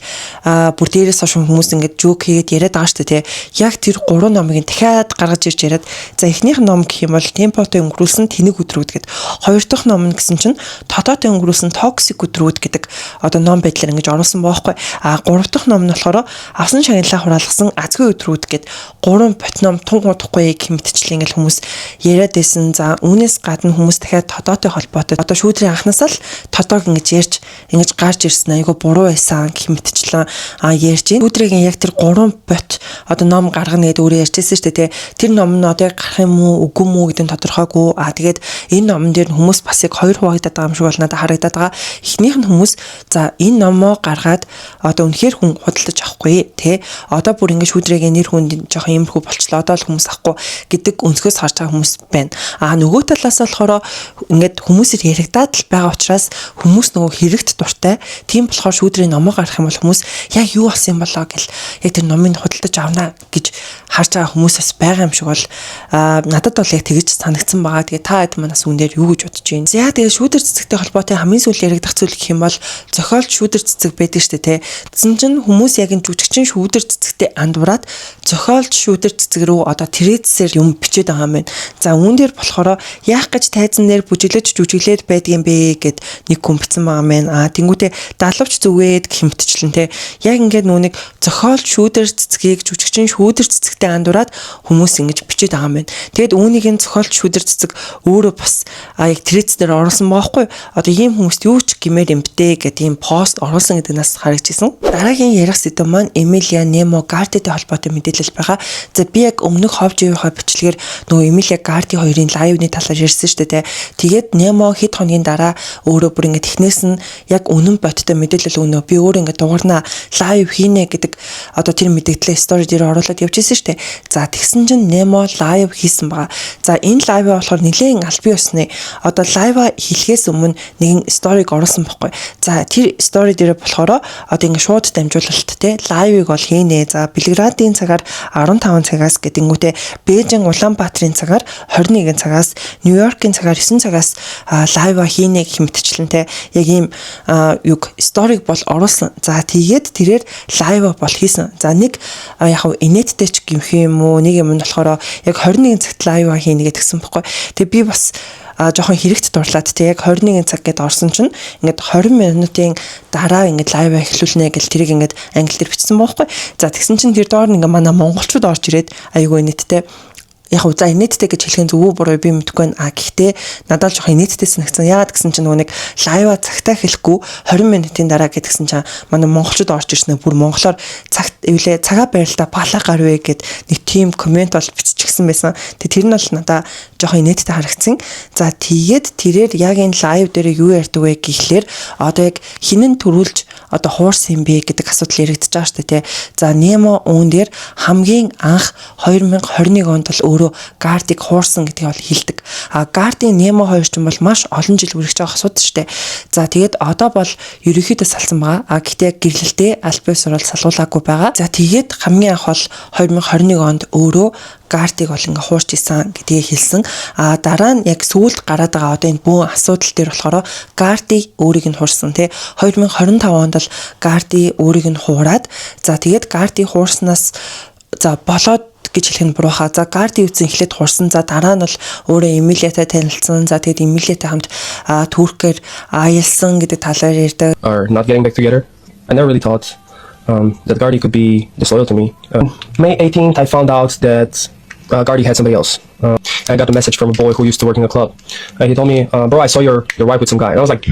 бүр дээрээс хойш хүмүүс ингээд joke хийгээд яриад байгаа шүү дээ тий. Яг тэр 3 номыг нь дахиад гаргаж ирж яриад за эхнийх ном гэх юм бол темпотой өнгөрүүлсэн тэнэг өдрүүд гэд. Хоёр дахь ном нь гэсэн чинь тодоотой өнгөрүүлсэн toxic өдрүүд гэдэг одоо ном байдлаар ингэж оруулсан баахгүй. А гурав дахь ном нь болохоор авсан шагналаа хураалгасан азгүй өдрүүд гэд гурван бот ном тун удахгүй гэх мэтчлэн ингээл хүмүүс яриад байсан. За үүнээс гадна хүмүүс дахиад тодоотой холбоотой одоо шүүдрийн анхнаасаа л тодоог ингэж ярьж ингэж гарч ирсэн айгу буруу байсан гэх мэтчлэн ярьж байна. Шүүдрийн яг тэр гурван бот одоо ном гаргана гэдээ өөрөө ярьжсэн шүү дээ тий. Тэр ном нь одоо яг гарах юм уу үгүй юм уу гэдэг нь тодорхойгүй. А тэгээд энэ номон дээр нь хүмүүс бас яг хоёр хуваагдаад байгаа юм шиг бол надад харагдаад байгаа. Эхнийх нь хүмүүс за энэ номоо гаргаад одоо үнэхээр хүн худалдаж авахгүй тий. Одоо бүр ингэ шүүдрээгээ нэр хүнд жоохон иймэрхүү болчлоо. Одоо л хүмүүс авахгүй гэдэг өнцгөөс харж байгаа хүмүүс байна. А нөгөө талаас болохоор ингээд хүмүүсээр яригадаад л байгаа учраас хүмүүс нөгөө хэрэгт дуртай. Тийм болохоор шүүдрийн номоо гарах юм бол хүмүүс яг юу болсон юм болоо гэл яг тэр номыг худалдаж авна гэж харж байгаа хүмүүс бас байгаа юм шиг бол надад бол яг тэгж санагдсан. бичсэн байгаа. Тэгээ та хэд манаас үүн дээр юу гэж бодож байна? За, тэгээ шүүдэр цэцэгтэй холбоотой хамгийн сүүл яригдах зүйл гэх юм бол зохиолч шүүдэр цэцэг байдаг шүү дээ, тэ. Тэгсэн чинь хүмүүс яг энэ жүжигчин шүүдэр цэцэгтэй андуураад зохиолч шүүдэр цэцэг рүү одоо Threads-ээр юм бичээд байгаа юм байна. За, үүн дээр болохоор яах гэж тайзан дээр бүжиглэж жүжиглээд байдгийм бэ гэд нэг хүн бичсэн байгаа юм байна. Аа, тэнгүүтээ далавч зүгээд гэх мэтчлэн, те. Яг ингээд нүуник зохиолч шүүдэр цэцгийг жүжигчин шүүдэр цэцэгтэй андуураад хүмүүс ингэж бичээд байгаа юм байна. Тэгэд үүнийг нь зохиолч шүүдэр цэцэг өөрөө бас яг Threads дээр оруулсан байгаа байхгүй. Одоо ийм хүмүүст юу ч гэмээр юм бдэ гэдэг ийм пост оруулсан гэдэг нас харагдчихсан. Дараагийн ярих сэдэв маань Эмилия, Немо, Гартитэй холбоотой мэдээлэл байгаа. За, би яг өмнөх ховж явахаа бичлэгээр нөгөө Эмилия, Гарти хоёрын live-ны талаар ярьсан шүү дээ. Тэгээд Немо хэд хоногийн дараа өөрөө бүр ингээд технээс нь яг үнэн бодтой мэдээлэл өгнө. Би өөрөө ингээд дуурнаа, live хийнэ гэдэг одоо тэр мэдээлэлээ story дээр оруулаад явж ирсэн шүү дээ. За, тэгсэн чинь Немо live хийсэн байгаа. За, энэ live болохоор нэлээд албан ёсны одоо live хийлгэхээс өмнө нэгэн story-г оруулсан байхгүй. За, тэр story дээр болохоор одоо ингээд шууд дамжуулалт, те, live-ыг бол хийнэ. За, Белградын цагаар 15 цагаас гэдэнгүүтээ Бээжин Улаанбаатарын цагаар 21 цагаас, Нью-Йоркийн цагаар 9 цагаас live хийнэ гэх мэтчлэн, те, яг ийм юг story-г бол оруулсан. За, тэгээд тэрээр live бол хийсэн. За, нэг яг хав инээдтэй ч гэмх юм уу, нэг юм нь болохоор яг 21 цагт live хийнэ гэдгсэн бохгүй. Тэгээ би бас жоохон хэрэгт дурлаад, те, яг 21 цаг гэдээ орсон чинь ингээд 20 минутын дараа ингээд live эхлүүлнэ гэл тэрийг ингээд англи дээр бичсэн боохгүй. За, тэгсэн чинь тэр доор ингээд манай монголчууд орж ирээд айгүй инээдтэй, яг уу, за, инээдтэй гэж хэлэх нь зөв үү буруу би мэдэхгүй байна. А гэхдээ надад л жоохон инээдтэй санагдсан. Яагаад гэсэн чинь нөгөө нэг live-аа цагтаа хэлэхгүй 20 минутын дараа гэдгсэн чинь манай монголчууд орж ирсэн, бүр монголоор цагт эвлээ цагаа барилдаа балаа гарвэ гэд нэг тийм comment бол биччихсэн байсан. Тэгээ тэр нь бол надаа жоохон инээдтэй харагдсан. За, тэгээд тэрээр яг энэ live дээр юу ярьдаг вэ гэхлээр одоо яг хинэн төрүүлж одоо хуурсан юм бэ гэдэг асуудал яригдчихэж байгаа шүү дээ, тий. За, Немо үүн дээр хамгийн анх 2021 онд бол өөрөө Гардыг хуурсан гэдгийг бол хэлдэг. А Гардын Немо хоёр ч бол маш олон жил үргэлж байгаа асуудал шүү дээ. За, тэгээд одоо бол ерөнхийдөө салсан байгаа. А гэхдээ яг гэрлэлтээ аль бие сурвал салгуулаагүй байгаа. За, тэгээд хамгийн анх бол 2021 онд өөрөө Гартыг бол ингээ хуурч исэн гэдгийг хэлсэн. А дараа нь яг сүүлд гараад байгаа одоо энэ бүүн асуудал дээр болохоор Гарти өөрийг нь хуурсан, тий. 2025 онд бол Гарти өөрийг нь хуураад, за, тэгээд Гарти хуурснаас за болоод гэж хэлэх нь буруу хаа. За, Гарди үзэн эхлээд хуурсан. За, дараа нь бол өөрөө Эмилиатай танилцсан. За, тэгээд Эмилиатай хамт Туркээр аялсан гэдэг талаар ярьдаг. Are not getting back together. I never really thought that Gardy could be disloyal to me. May 18th, I found out that Gardy had somebody else. I got a message from a boy who used to work in a club. He told me, "Bro, I saw your wife with some guy." And I was like,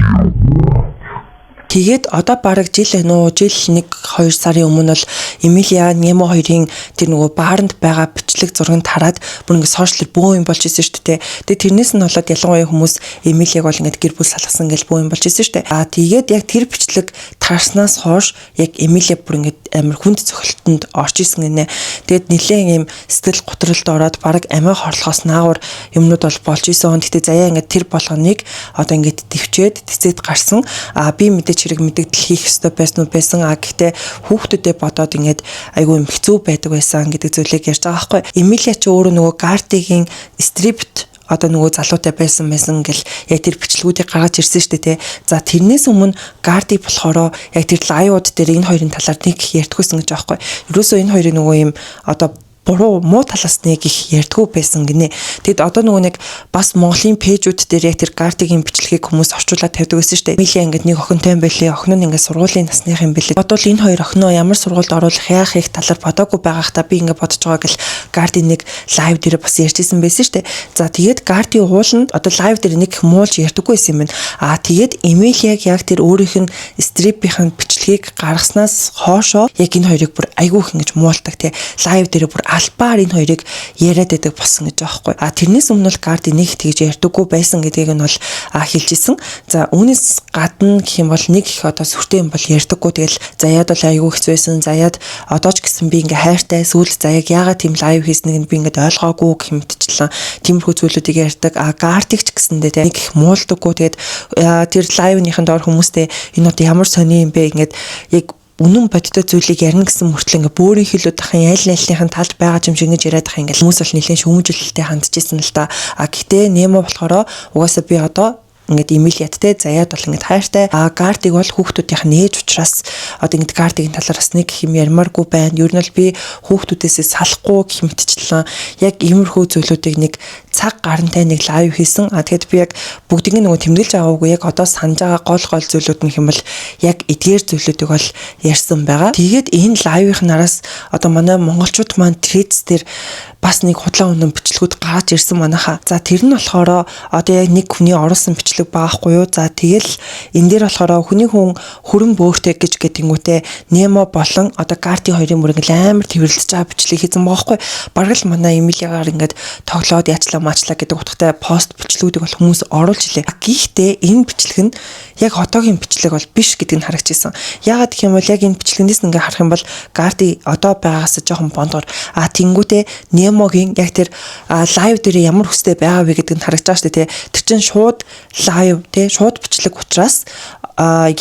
Тэгээд одоо бараг жил байна уу? Жил 1 2 сарын өмнө бол Эмилия, Немо хоёрын тэр нөгөө бааранд байгаа бичлэг зургийг тараад бүр ингээд social-оор бөөн юм болж исэн шүү дээ. Тэгээд тэрнээс нь болоод ялангуяа хүмүүс Эмилияг бол ингээд гэр бүл салгасан гэж бөөн юм болж исэн шүү дээ. Аа, тэгээд яг тэр бичлэг тарснаас хойш яг Эмилия бүр ингээд амар хүнд цохилтонд орж исэн гинэ. Тэгээд нэлээд ийм сэтгэл готролд ороод бараг амиа хорлохоос наагур юмнууд бол болж исэн. Гэтэ заяа ингээд тэр болгоныг одоо ингээд төвчээд тэцээд гарсан. Аа, би мэдээж хэрэг мэдэгдэл хийх ёстой байсан уу байсан. А гэхдээ хүүхдүүдэд бодоод ингээд айгүй юм хэцүү байдаг байсан гэдэг зүйлийг ярьж байгаа байхгүй. Эмилия ч өөрөө нөгөө Гартигийн stripper одоо нөгөө залуутай байсан байсан гэл яг тэр бичлэгүүдийг гаргаж ирсэн шүү дээ, те. За, тэрнээс өмнө Гарди болохоор яг тэр live-ууд дээр энэ хоёрын талаар нэг их ярьдгүйсэн гэж байгаа байхгүй. Ерөөсөө энэ хоёрын нөгөө юм одоо буруу муу талаас нэг их ярьдгүү байсан гинэ. Тэгэд одоо нөгөө нэг бас Монголын page-үүд дээр яг тэр Гартигийн бичлэгийг хүмүүс орчуулад тавьдаг байсан шүү дээ. Эмилия ингээд нэг охинтой юм байлээ. Охин нь ингээд сургуулийн насных юм бэлээ. Бодвол энэ хоёр охиноо ямар сургуульд оруулах, яах их талаар бодоогүй байгаахта би ингээд бодож байгаа гэл Гарди нэг live дээр бас ярьжсэн байсан шүү дээ. За, тэгээд Гарди ууланд одоо live дээр нэг их муулж ярьдаггүй байсан юм байна. Аа, тэгээд Эмилияг яг тэр өөрийнх нь strip-ийн бичлэгийг гаргаснаас хоошоо яг энэ хоёрыг бүр айгүйх ингэж муулдаг, те. Live дээр бүр албаар энэ хоёрыг яриад байдаг болсон гэж байгаа байхгүй. А тэрнээс өмнө бол Гарди нэг тэгж ярьдаггүй байсан гэдгийг нь бол хэлж исэн. За, үүнээс гадна гэх юм бол нэг их одоо сүртэй юм бол ярьдаггүй. Тэгэл заяад бол айгүй хэцүү байсан. Заяад одоо ч гэсэн би ингээ хайртай, сүүлд заяаг яагаад тийм live хийснийг нь би ингээд ойлгоогүй гэх мэтчлэн тиймэрхүү зүйлүүдийг ярьдаг. А Гартиг ч гэсэндээ те нэг их муулдаггүй. Тэгээд тэр live-ныхын доор хүмүүстэй энэ одоо ямар сони юм бэ, ингээд яг үнэн бодиттой зүйлийг ярина гэсэн мөртлөө ингээ бөөрийн хилүүд ахын айл айлныхын талд байгаа юм шиг ингэж яриад ах ингээл хүмүүс бол нэлээд шүүмжлэлтэй хандж исэн л да. А гэтээ Немо болохоор угаасаа би одоо ингээд Эмилиад те Заяад бол ингээд хайртай. А Гардиг бол хүүхдүүдийнх нь ээж учраас одоо ингээд Гардигийн талаар бас нэг юм ярмааргүй байна. Ер нь бол би хүүхдүүдээсээ салахгүй гэх мэтчлэн яг иймэрхүү зүйлүүдийг нэг цаг гарантай нэг live хийсэн. А тэгэхэд би яг бүгдийг нөгөө тэмдэглэж аваагүй, яг одоо санаж байгаа гол гол зүйлүүд нь хэм бол яг эдгээр зүйлүүдийг бол ярьсан байгаа. Тэгээд энэ live-ийн араас одоо манай монголчууд маань Threads дээр бас нэг худлаа үнэн бичлэгүүд гарч ирсэн манайхаа. За, тэр нь болохоор одоо яг нэг хүний оруулсан бичлэг байгаа хгүй юу. За, тэгэл энэ дээр болохоор хүний хүн хүрэн бөөртэй гэж гэдгингүүтээ Немо болон одоо Гарти хоёрын бүр ингээл амар тэрвэрлэж байгаа бичлэг хийсэн байгаа хгүй. Бараг л манай Эмилиагаар ингээд тоглоод яачлаа маачлаа гэдэг утгатай пост бичлэгүүдийг бол хүмүүс оруулж илээ. Гэхдээ энэ бичлэг нь яг одоогийн бичлэг бол биш гэдгийг нь харагдчихсан. Яагаад гэх юм бол яг энэ бичлэгнээс ингээ харах юм бол Гарти одоо байгаагаас жоохон бондгор. А тэнгүүтээ Немогийн яг тэр live дээр ямар хүстэй байгаа вэ гэдгийг нь харагдаж байгаа шүү дээ. Тэр чинь шууд live те, шууд бичлэг учраас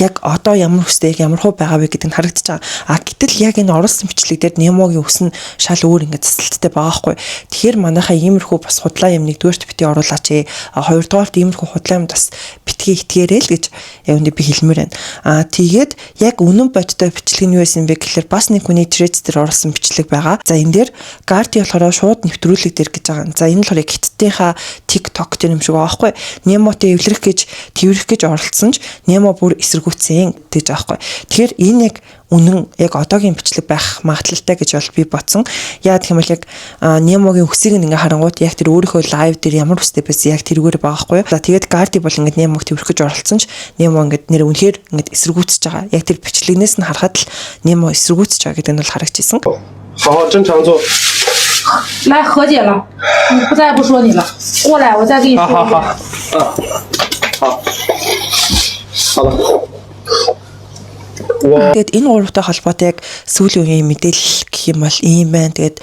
яг одоо ямар хүстэй, яг ямар хуу байгаа вэ гэдэг нь харагдаж байгаа. А гэтэл яг энэ оруулсан бичлэг дээр Немогийн үс нь шал өөр ингээд засалттай байгаа хгүй. Тэгэхээр манайхаа иймэрхүү бас худлаа юм нэгдүгээрт битгий оруулаач ээ. А хоёрдугаарт иймэрхүү худлаа юм бас битгий итгээрэй л гэж яг үндэ би хэлмээр байна. А тэгээд яг үнэн бодтой бичлэг нь юу байсан бэ гэхэлэр бас нэг хүний Threads дээр оруулсан бичлэг байгаа. За, энэ дээр Гарти болохоор шууд нэвтрүүлэг дээр гэж байгаа. За, энэ болохоор хятадынхаа TikTok дээр юм шиг байгаа байхгүй. Немотой эвлэрэх гэж, тэрвэрх гэж оролцсон ч Немо бүр эсэргүүцсэн гэж байгаа байхгүй. Тэгэхээр энэ яг үнэн, яг одоогийн бичлэг байх магадлалтай гэж бол би бодсон. Яа гэх юм бол яг Немогийн үсийг ингээ харангуут яг тэр өөрийнхөө live дээр ямар үстэй байсан, яг тэрүүгээр байгаа байхгүй юу. За, тэгээд Гарди бол ингээд Немог тэрвэрх гэж оролцсон ч Немо ингээд нэр үнэхээр ингээд эсэргүүцэж байгаа. Яг тэр бичлэгнээс нь харахад л Немо эсэргүүцэж байгаа гэдэг нь бол харагдчихсан. 好好正常做。来和解了，你不再不说你了，过来，我再给你说好一遍。好好，嗯，好，好了。我 Тэгээд энэ гуравтай холбоотой яг сүүлийн үеийн мэдээлэл гэх юм бол ийм байна. Тэгээд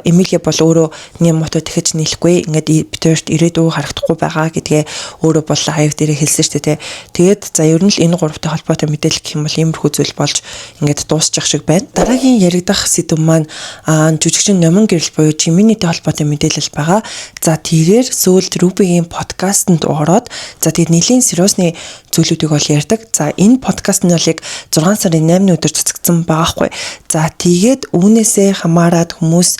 Эмилия бол өөрөө Немото тэгэхэж нийлэхгүй, ингээд бид хоёрт ирээдүй харагдахгүй байгаа гэдгээ өөрөө бол live дээр хэлсэн шүү дээ. Тэгээд за, ер нь л энэ гуравтай холбоотой мэдээлэл гэх юм бол иймэрхүү зүйл болж ингээд дуусчих шиг байна. Дараагийн яригдах сэдэв маань жүжигчин Номин Гэрэл буюу Жиминитэй холбоотой мэдээлэл байгаа. За, тэрээр сүүлд Рубигийн подкастэнд ороод, за, тэгээд нэлийн сериосны зүйлүүдийг бол ярьдаг. За, энэ подкаст нь бол яг 6 сарын 8-ны өдөр цацагдсан байгаа хгүй. За, тэгээд үүнээсээ хамаарат хүмүүс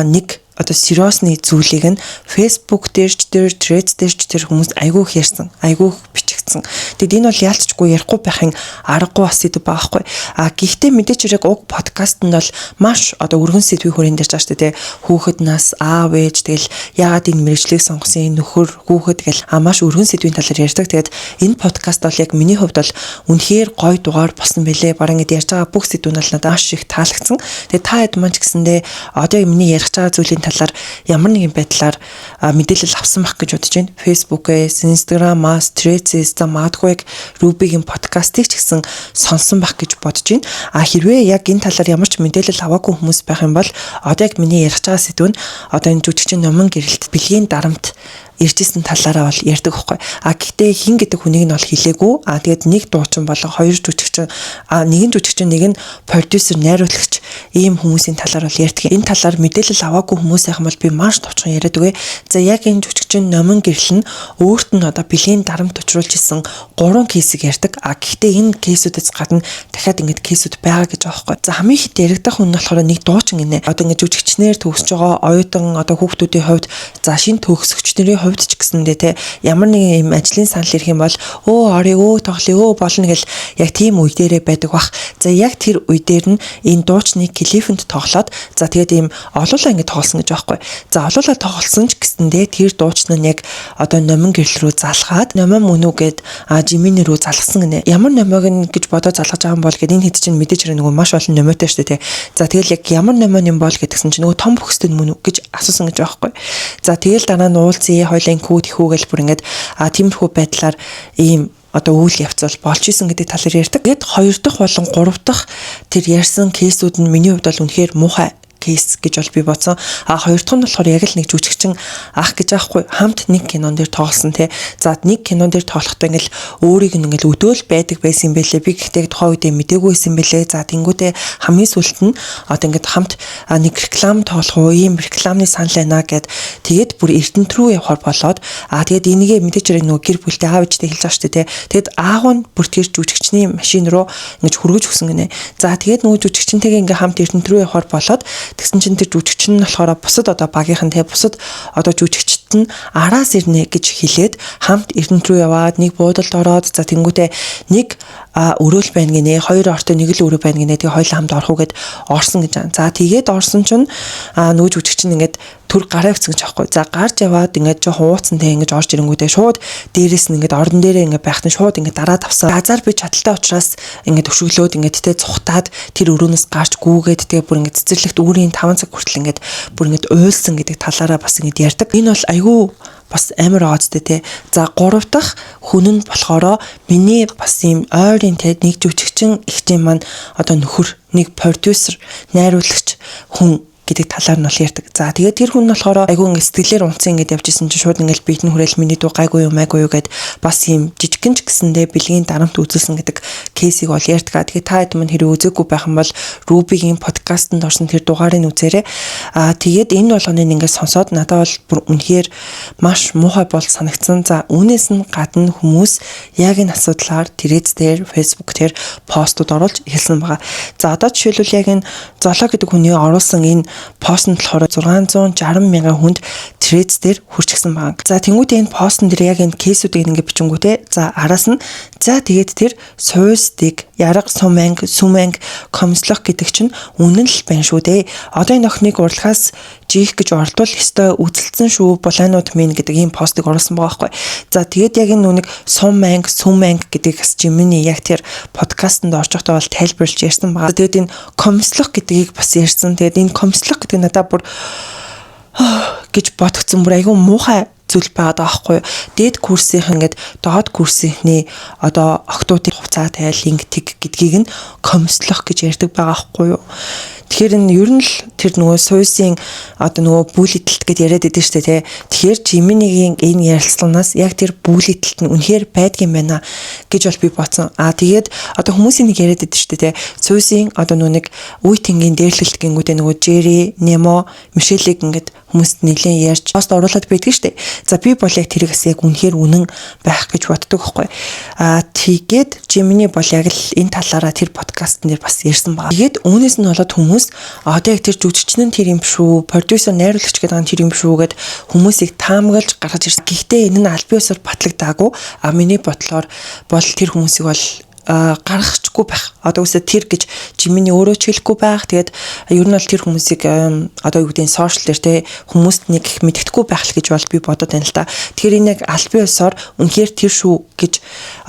нэг одоо сериосны зүйлийг нь Facebook дээр ч тэр Threads дээр ч тэр хүмүүс айгүй их ярьсан, айгүй их бичигдсэн. Тэгэд энэ бол яалтчгүй ярихгүй байхын аргагүй бас сэдэв байгаа хгүй. А гэхдээ мэдээч хэрэг уг подкаст нь бол маш одоо өргөн сэдвийн хүрээнд ярьж байгаа шүү дээ. Хүүхэд нас, аав ээж, тэгэл яагаад энэ мэргэжлийг сонгосон, нөхөр, хүүхэд гэл маш өргөн сэдвийн талаар ярьдаг. Тэгээд энэ подкаст бол яг миний хувьд бол үнэхээр гоё дугаар болсон бэлээ. Бараг ингэж ярьж байгаа бүх сэдвүүд нь бол надад маш их таалагдсан. Тэгээд та хэд маань ч гэсэндээ одоо яг миний ярих байгаа зүйлийн талаар ямар нэгэн байдлаар мэдээлэл авсан байх гэж бодож байна. Facebook-ээс, Instagram-аас, Threads-ээс, за, магадгүй яг Ruby-гийн подкастыг ч гэсэн сонсон байх гэж бодож байна. А хэрвээ яг энэ талаар ямар ч мэдээлэл аваагүй хүмүүс байх юм бол одоо яг миний ярих байгаа сэдв нь одоо энэ жүжигчин Номин Гэрэлт бэлгийн дарамт ирж исэн талаараа бол ярьдаг байхгүй. А гэхдээ хэн гэдэг хүнийг нь бол хэлээгүй. А тэгээд нэг дуучин болон хоёр жүжигчин, нэгэн жүжигчин, нэг нь продюсер, найруулагч, ийм хүмүүсийн талаар бол ярьдаг. Энэ талаар мэдээлэл аваагүй хүмүүс яах юм бол би маш товчхон яриад өгье. За, яг энэ жүжигчин Номин Гэрэл нь өөрт нь одоо бэлгийн дарамт учруулж исэн гурван case ийг ярьдаг. А гэхдээ энэ case үүдээс гадна дахиад ингэж case үүд байгаа гэж байгаа байхгүй. За, хамгийн ихэд яригдах хүн нь болохоор нэг дуучин гинэ. Одоо ингэж жүжигчнэр төгсөж байгаа оюутан одоо хүүхдүүдийн хувьд, за, шинэ төгсөгч нарын хувьд ч гэсэндээ те, ямар нэгэн юм ажлын санал ирэх юм бол өө орё, өө тоглоё, өө болно гэл яг тийм үе дээрээ байдаг бах. За, яг тэр үе дээр нь энэ дуучныг клипэнд тоглоод, за, тэгээд ийм олуулаа ингэ тоглосон гэж байгаа байхгүй. За, олуулаа тоглосон ч гэсэндээ тэр дуучин нь яг одоо Номин Гэрэл рүү залгаад, номоо мөн үү гэд Жимини рүү залгасан гинэ. Ямар номоог нь гэж бодоо залгаж байгаа юм бол гэд энэ хэд чинь мэдээж хэрэг нөгөө маш олон номоотой шүү дээ те. За, тэгэл яг ямар номоо юм бол гэдгсэн чинь нөгөө том бөхстэй мөн үү гэж асуусан гэж байгаа байхгүй. За, тэгэл дараа нь уулзъя, хоёлын хүү тэхүү гэл бүр ингээд тиймэрхүү байдлаар ийм одоо үйл явц бол болж исэн гэдэг талаар ярьдаг. Тэгэд хоёр дахь болон гурав дахь тэр ярьсан case үүд нь миний хувьд бол үнэхээр муухай case үүд. case гэж бол би бодсон. А хоёр дахь нь болохоор яг л нэг жүжигчин ах гэж аахгүй, хамт нэг кинон дээр тоглосон те. За, нэг кинон дээр тоглохдоо ингээл өөрийг нь ингээл өдөөл байдаг байсан юм бэлээ. Би гэхдээ тухайн үедээ мдээгүй байсан бэлээ. За, тэнгүүтээ хамгийн сүүлд нь одоо ингээд хамт нэг реклам тоглох уу, ийм рекламны санал байна гэд, тэгээд бүр Эрдэнэт рүү явахар болоод, тэгээд энийгээ мэдээж хэрэг нөгөө гэр бүлтэй, аав ээжтэй хэлж байгаа шүү дээ те. Тэгээд аав нь бүр тэр жүжигчний машин руу ингэж хүргэж өгсөн гинэ. За, тэгээд нөгөө жүжигчнтэйгээ ингээ хамт Эрдэнэт рүү явахар болоод тэгсэн чинь тэр жүжигчин нь болохоор бусад одоо багийнхан те, бусад одоо жүжигчд нь араас ирнэ гэж хэлээд хамт Эрдэнэт рүү яваад нэг буудалд ороод, за, тэнгүүтээ нэг өрөөл байна гинэ. Хоёр ортой нэг л өрөө байна гинэ. Тэгээ хоёулаа хамт орох уу гэд орсон гэж байгаа. За, тэгээд орсон чинь нөгөө жүжигчин ингээд төр гараа өгсөн гэж аахгүй. За, гарч яваад ингээд жоохон ууцсан те, ингэж орж ирэнгүүтээ шууд дээрээс нь ингээд орон дээрээ ингээд байхад нь шууд ингээд дараа тавсан. Газар би чадaltaй учраас ингээд өшөглөөд ингээд те цухтаад тэр өрөөнөөс гарч гүүгээд, тэгээ бүр ингээд цэцэрлэгт үүрийн 5 цаг хүртэл ингээд бүр ингээд уйлсан гэдэг талаараа бас ингээд ярьдаг. Энэ бол айгүй бас амар оозтой те. За, гурав дахь хүн нь болохоор миний бас ийм ойрын те нэг жүжигчин эгчийн маань одоо нөхөр, нэг продюсер, найруулагч хүн гэдэг талаар нь бол ярьдаг. За, тэгээд тэр хүн нь болохоор айгүй ингэ сэтгэлээр унтсан, ингэж явж исэн чинь шууд ингээл биед нь хүрээл, миний дүү гайгүй юм, айгүй юу гэд бас ийм жижигхэн ч гэсэндээ бэлгийн дарамт үзүүлсэн гэдэг case ийг бол ярьдаг. Тэгээд та хэд мань хэрэг үзээгүй байх юм бол Ruby-гийн подкастэнд орсон тэр дугаарыг үзээрэй. Тэгээд энэ болгоныг ингээд сонсоод надад бол бүр үнэхээр маш муухай бол санагдсан. За, үүнээс нь гадна хүмүүс яг энэ асуудлаар Threads дээр, Facebook дээр постууд оруулж эхэлсэн байгаа. За, одоо жишээлбэл яг энэ Золоо гэдэг хүний оруулсан энэ пост нь болохоор 660 мянган хүнд Threads дээр хүрчихсэн байгаа. За, тэнгуүтээ энэ постн дээр яг энэ case үүдийг ингээ бичингүүтээ, за, араас нь, за, тэгээд тэр суйсдыг ярга суманг сүманг комслох гэдэг чинь үнэн л байна шүү дээ. Одоо энэ охиныг урлагаас жийх гэж оролдвол ёстой үзэлцэн шүү, булаанууд минь гэдэг ийм постыг оруулсан байгаа байхгүй. За, тэгээд яг энэ нүг суманг сүманг гэдгийг бас Жимини яг тэр подкастэнд орж байхдаа бол тайлбарлаж ярьсан байгаа. Тэгээд энэ комслох гэдгийг бас ярьсан. Тэгээд энэ комслох гэдэг нь надад бүр гэж бодгцэн, бүр айгүй муухай зүйл байгаад байгаа байхгүй юу. Дээд курсийнх ингээд доод курсийнхний одоо охтуудын хувцаа тайл ингэдэг гэдгийг нь комслох гэж ярьдаг байгаа байхгүй юу. Тэгэхээр энэ ер нь л тэр нөгөө суусын одоо нөгөө bully дэлт гэд яриад идэв штэ тий. Тэгэхээр Жиминигийн энэ ярилцлаганаас яг тэр bully дэлт нь үнэхээр байдгийн байна гэж бол би бодсон. Аа, тэгээд одоо хүмүүсийн нэг яриад идэв штэ тий. Суусын одоо нөгөө нэг үе тэнгийн дээрлэлт гингүүдээ нөгөө Джерри, Немо, Мишелийг ингээд хүмүүст нэлээд ярьж пост оруулаад байдаг штэ. За, би бол яг тэрийг бас яг үнэхээр үнэн байх гэж боддог байхгүй. Аа, тэгээд Жимини бол яг л энэ талаараа тэр подкастн дээр бас ярьсан байгаа. Тэгээд үүнээс нь болоод хүмүүс одоо яг тэр жүжигчин нь тэр юм шүү, продюсер, найруулагч гэдэг нь тэр юм шүү гэд хүмүүсийг таамаглаж гаргаж ирсэн. Гэхдээ энэ нь аль биесээр батлагдаагүй. А миний бодлоор бол тэр хүмүүсийг бол гаргахчгүй байх. Одоо үсэ тэр гэж Жимини өөрөө ч хэлэхгүй байх. Тэгээд ер нь бол тэр хүмүүсийг одоо юу гэдэг нь social дээр те хүмүүст нэг их мэддэхгүй байх л гэж бол би бодод байна л та. Тэгэхээр энэ яг аль биесоор үнэхээр тэр шүү гэж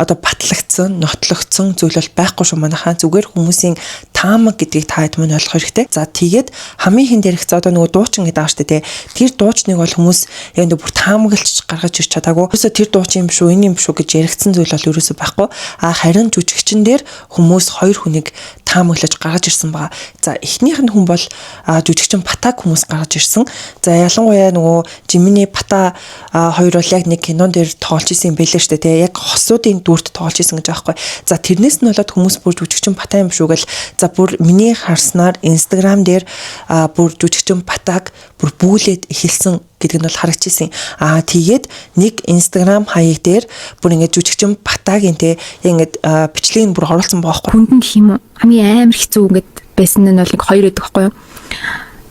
одоо батлагдсан, нотлогдсон зүйл бол байхгүй шүү манайхаа. Зүгээр хүмүүсийн таамаг гэдгийг та хэд мань ойлгох хэрэгтэй. За, тэгээд хамгийн ихэнд ярих за одоо нөгөө дуучин гэдэг байгаа шүү дээ, те. Тэр дуучныг бол хүмүүс яг нэг бүр таамаглаж гаргаж ирч чадаагүй. Ерөөсөө тэр дуучин юм шүү, энэ юм шүү гэж яригдсан зүйл бол ерөөсөө байхгүй. А харин жүжигчин дээр хүмүүс хоёр хүнийг таамаглаж гаргаж ирсэн байгаа. За, эхнийх нь хүн бол жүжигчин Батаг хүмүүс гаргаж ирсэн. За, ялангуяа нөгөө Жимини, Бата хоёр бол яг нэг кинон дээр тоглож исэн юм бэлээ штэ тий. Яг хосуудын дүрт тоглож исэн гэж байгаа байхгүй. За, тэрнээс нь болоод хүмүүс бүр жүжигчин Бата юм шүү гэл, за, бүр миний харснаар Instagram дээр бүр жүжигчин Батаг бүр бүүлээд эхэлсэн гэдэг нь бол харагдчихсэн. Аа, тэгээд нэг Instagram хаяг дээр бүр ингээд жүжигчин Батагийн те яг ингээд бичлэгийг бүр оруулсан байгаа байхгүй. Хүндэн гэх юм уу? Хамгийн амар хэцүү ингээд байсан нь бол нэг хоёр байдаг байхгүй юу?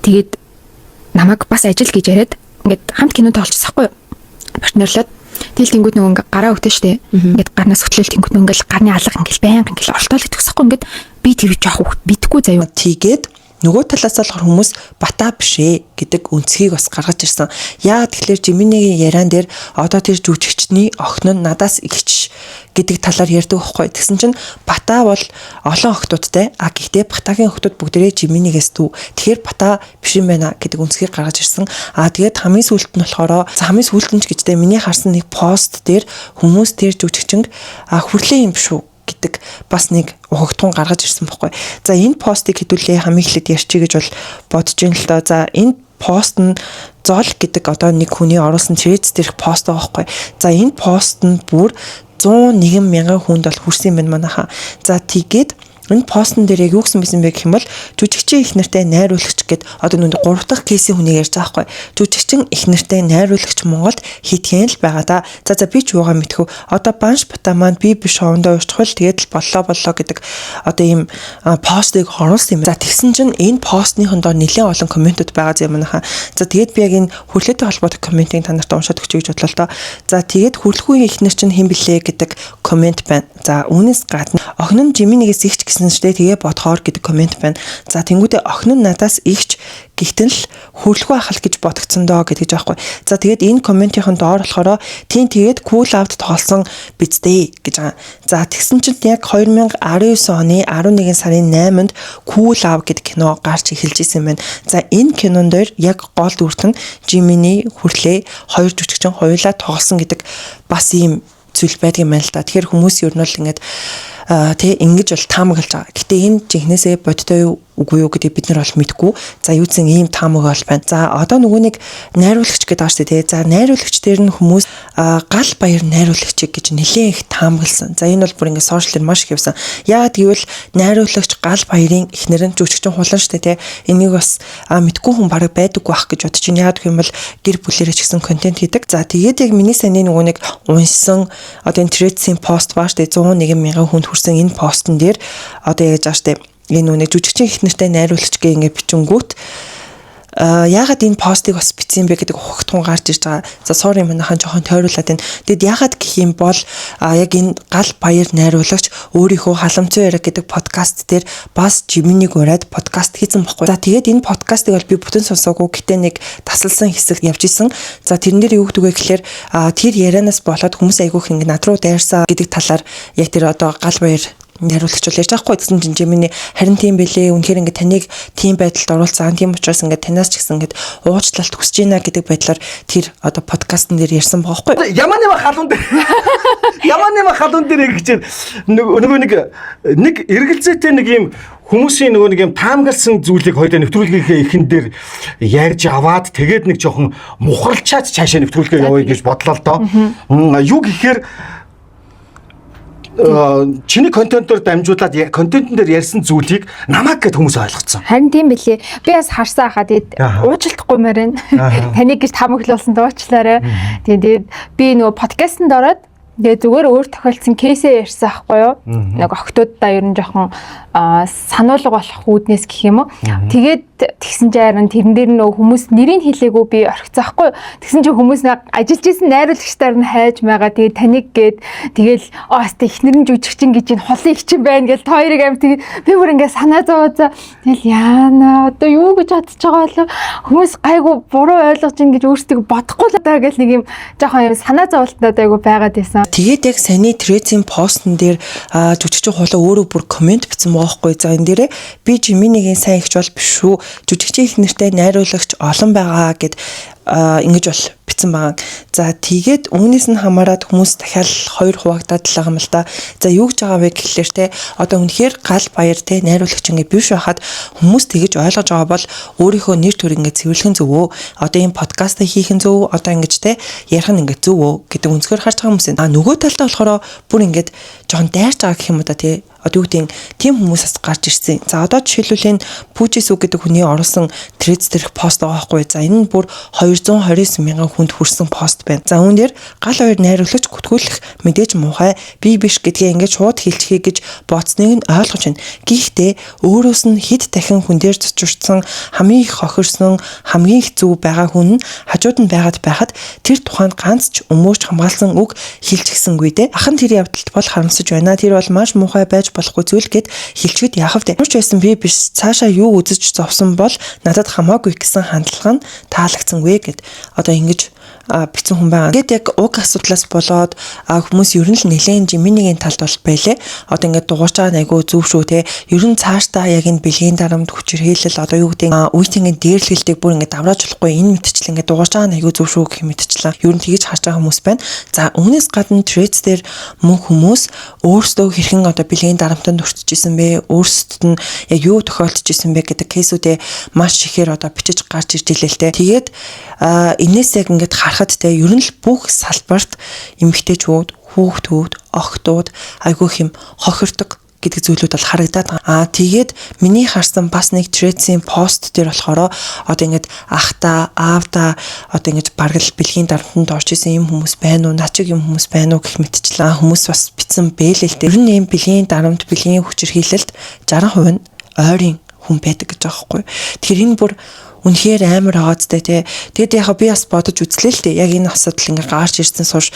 Тэгээд намайг бас ажил гэж яриад ингээд хамт кино тоглолцсон байхгүй юу? Партнерлоод. Тэгэл тэнгууд нөгөө ингээд гараа өгтөө штэ. Ингээд гарнаас хөтлөл, тэнгууд нөгөө ингээд гарны алга ингээд байнга ингээд ортоол идэх ингээд би тэр жоох хүүхд мэдхгүй заяа. Тэгээд нөгөө талаас болохоор хүмүүс Бата биш ээ гэдэг өнцгийг бас гаргаж ирсэн. Яагаад тэгэхээр Жиминигийн яриан дээр одоо тэр жүжигчний охин нь надаас ихч гэдэг талаар ярьдаг байхгүй. Тэгсэн чинь Бата бол олон охтуудтай. А гэхдээ Батагийн охтууд бүгдээрээ Жиминигээс дүү. Тэгэхээр Бата биш юм байна гэдэг өнцгийг гаргаж ирсэн. А тэгээд хамгийн сүүлд нь болохоор, хамгийн сүүлд нь ч гэжтэй миний харсан нэг пост дээр хүмүүс тэр жүжигчинг хүрлээ юм шүү гэдэг бас нэг ухагтхан гаргаж ирсэн бохгүй. За, энэ постыг хэдүүлээ хамгийн эхлээд ярьчих гэж бол бодож байна л доо. За, энэ пост нь Зол гэдэг одоо нэг хүний оруулсан Threads дээрх пост байгаа байхгүй. За, энэ пост нь бүр 101 мянган хүнд бол хүрсэн юм байна манайхаа. За, тэгээд энэ постн дээр яг юу гэсэн байсан бэ гэх юм бол жүжигчин их нэртэй найруулагч гэд одоо нүнд 3 дахь case ийн хүнийг ярьж байгаа байхгүй. Жүжигчин их нэртэй найруулагч Монголд хитгэн л байгаа да. За, би ч юугаа мэдхүү. Одоо Банш Бата маань би биш хоорондоо уурчхвал тэгээд л боллоо боллоо гэдэг одоо ийм постыг оруулсан юм. За, тэгсэн чинь энэ постныхон доор нэлээд олон комментүүд байгаа юм манайхаа. За, тэгээд би яг энэ хүрлээтэй холбоотой комментийг та нарт уншаад өгч гэж бодлоо л доо. За, тэгээд хүрлэхүүгийн эхнэр чинь хэн блэ гэдэг коммент байна. За, үүнээс гадна охин нь Жиминигээс ихч гэсэн шүү дээ. Тэгээ бодохоор гэдэг коммент байна. За, тэнгуүдээ охин нь надаас ихч гихтэн л хүрлэхүү ахал гэж бодогдсон доо гэдэг жаахгүй. За, тэгээд энэ комментийн доор болохоор тийм тэгээд Cool Out тоглосон биз дээ гэж байгаа. За, тэгсэн чинь яг 2019 оны 11 сарын 8-нд Cool Out гэдэг кино гарч эхэлж исэн байна. За, энэ кинон дээр яг гол дүрт нь Жимини, хүрлээ хоёр жүжигчин хоёулаа тоглосон гэдэг бас ийм зүйл байдаг юм байна л да. Тэгэхээр хүмүүс ер нь бол ингээд тий ингэж бол таамаглаж байгаа. Гэтэ энэ жинхнээсээ бодтой юу, үгүй юу гэдгийг бид нар бол мэдэхгүй. За, юу зэн ийм таамаг бол байна. За, одоо нөгөө нэг найруулагч гэдэг байгаа шүү дээ, тий. За, найруулагч дээр нь хүмүүс гал баяр найруулагчийг гэж нэлээд их таамагласан. За, энэ бол бүр ингээд social ээр маш их явсан. Яагаад гэвэл найруулагч гал баярын эхнэр нь жүжигчин хулан шүү дээ, тий. Энийг бас мэдгүй хүн бараг байдаггүй байх гэж бодож байна. Яагаад гэх юм бол гэр бүлээрээ ч гэсэн контент хийдэг. За, тэгээд яг миний саяны нөгөө нэг уншсан одоо энэ Threads-ийн пост баа шүү дээ. 101 мянган хүнд хүрсэн энэ постн дээр одоо яаж байгаа шүү дээ, энэ нүг жүжигчин их нэртэй найруулагч гэ ингэ бичингүүт яагаад энэ постыг бас бичсэн бэ гэдэг ухагтхан гарч ирж байгаа. За, sorry, манайхан, жоохон тойруулаад байна. Тэгэд яагаад гэх юм бол яг энэ гал баяр найруулагч өөрийнхөө халамцуу яриа гэдэг подкаст дээр бас Жиминийг уриад подкаст хийсэн бохгүй. За, тэгээд энэ подкастыг бол би бүтэн сонсоогүй. Гэтэ нэг тасалсан хэсэг явж исэн. За, тэрэн дээр юу гэдэг вэ гэхээр тэр ярианаас болоод хүмүүс айгүйх ингэ над руу дайрсан гэдэг талаар яг тэр одоо гал баяр найруулагч бол ярьж байгаа хгүй. Тэгсэн чинь Жимини харин тийм бэлээ, үнэхээр ингээ таныг тийм байдалд оруулсан, тийм учраас ингээ танаас ч гэсэн ингээ уучлалт хүсэж байна гэдэг байдлаар тэр одоо подкастн дээр ярьсан байгаа хгүй. Ямар нэг халуун дээр ямар нэг халуун дээр гэж нөгөө нэг эргэлзээтэй нэг юм хүмүүсийн нөгөө нэг юм таамагласан зүйлийг хоёулаа нэвтрүүлгийнхээ эхэн дээр ярьж аваад тэгээд нэг жоохон мухралчаад цаашаа нэвтрүүлгээ явъя гэж бодлоо л доо. Юу гэхээр чиний контентоор дамжуулаад контентын дээр ярьсан зүйлийг намайг гэд хүмүүс ойлгоцсон. Харин тийм билээ. Би бас харсан хаа, тэгээд уучлахгүй маар байна. Таныг гэж таамаглуулсан дуучлаарай. Тэгээд би нөгөө подкастэнд ороод тэгээд зүгээр өөр тохиолдсон case ээ ярьсан аахгүй юу? Нэг охтуудаа ер нь жоохон сануулга болох үүднээс гэх юм уу. Тэгээд тэгсэн чинь харин тэрэн дээр нөгөө хүмүүс нэрийг хэлээгүй, би орхицсан аахгүй юу? Тэгсэн чинь хүмүүс нэг ажиллаж исэн найруулагчдаар нь хайж байгаа. Тэгээд таныг гээд тэгэл ааста эхнэр нь жүжигчин гэж энэ хулын их чинь байна гэл та хоёрыг амь тэгээд би бүр ингээ санаа зовоо. Тэгэл яана, одоо юу гэж бодож байгаа болов, хүмүүс гайгүй буруу ойлгож ин гэж өөрсдөө бодохгүй л даа гэл нэг юм жоохон юм санаа зовлттой айгу байгаад байсан. Тэгээд яг саяны Threads-ийн постн дээр жүжигчин хулаа өөрөө бүр коммент бичсэн байгаа байхгүй. За, энэ дээрээ би Жиминигийн сайн ихч бол биш шүү. Жүжигчин их нэртэй найруулагч олон байгаа гэд ингэж бол бичсэн байгаа. За, тэгээд үүнээс нь хамаарат хүмүүс дахиад хоёр хуваагдаад л байгаа юм л да. За, юу гэж байгаа вэ гэхлээр те одоо үнэхээр гал баяр те найруулагч ингэ биш байхад хүмүүс тэгэж ойлгож байгаа бол өөрийнхөө нэр төр ингэ цэвэрлэх нь зөв үү? Одоо ийм подкаст хийх нь зөв, одоо ингэж те ярих нь ингэ зөв үү гэдэг өнцгөр харж байгаа хүмүүс. А нөгөө талдаа болохоор бүр ингэж жоохон дайрч байгаа гэх юм уу да, те, одоо юу гэдэг, тийм хүмүүс бас гарч ирсэн. За, одоо жишээлбэл энэ Пүжис үг гэдэг хүний оруулсан Threads дээрх пост байгаа байхгүй. За, энэ нь бүр 229 мянган хүнд хүрсэн пост байна. За, үүн дээр гал хоёр найруулагч гүтгүүлэх мэдээж муухай, би биш гэдгээ ингээд шууд хэлчихье гэж бодсныг нь ойлгож байна. Гэхдээ өөрөөс нь хэд дахин хүн дээр цочирдсан, хамгийн их хохирсон, хамгийн их зөв байгаа хүн нь хажууд нь байгаад байхад тэр тухайд ганц ч өмөөч хамгаалсан үг хэлчихсэнгүй дээ. Ахан тэр явдалд бол харамсаж байна. Тэр бол маш муухай байж захиж болохгүй зүйл гэд хэлчихэд яах вэ? Ямар ч байсан би биш цаашаа юу үзэж зовсон бол надад хамаагүй гэсэн хандлага нь таалагдсангүй гэд одоо ингэж бичсэн хүн байгаа. Ингээд яг уг асуудлаас болоод хүмүүс ер нь л нэлээд Жиминигийн талд бол байлээ. Одоо ингээд дугуйч байгаа нь айгүй зөв шүү те. Ер нь цаашдаа яг энэ бэлгийн дарамт, хүчирхийлэл, одоо юу гэдэг үеийнхэн дээрлэлтийг бүр ингээд даврааж болохгүй энэ мэтчлэн ингээд дугуйч байгаа нь айгүй зөв шүү гэх мэтчлэн. Ер нь тэгэж харж байгаа хүмүүс байна. За, үүнээс гадна Threads дээр мөн хүмүүс өөрсдөө хэрхэн одоо бэлгийн дарамтанд өртөж исэн бэ? Өөрсдөд нь яг юу тохиолдож исэн бэ гэдэг case үүдээ маш ихээр одоо бичиж гарч ирж илээ л те. Тэгээд энээс яг ингээд харахад те, ер нь л бүх салбарт эмэгтэйчүүд, хүүхдүүд, охидууд айгүй хэм хохирдог гэдэг зүйлүүд бол харагдаад байгаа. Тэгээд миний харсан бас нэг Threads-ийн пост дээр болохоор одоо ингээд ахта, аавда одоо ингээд бараг л бэлгийн дарамтанд орж исэн юм хүмүүс байна уу, над шиг юм хүмүүс байна уу гэх мэтчлэн хүмүүс бас бичсэн бэлээ л дээ. Ер нь ийм бэлгийн дарамт, бэлгийн хүчирхийлэлт 60% нь ойрын хүн байдаг гэж байгаа байхгүй. Тэгэхээр энэ бүр үнэхээр амар байгаадтай те. Тэгэд яг би бас бодож үзлээ л дээ. Яг энэ асуудал ингээ гарч ирсэн сурч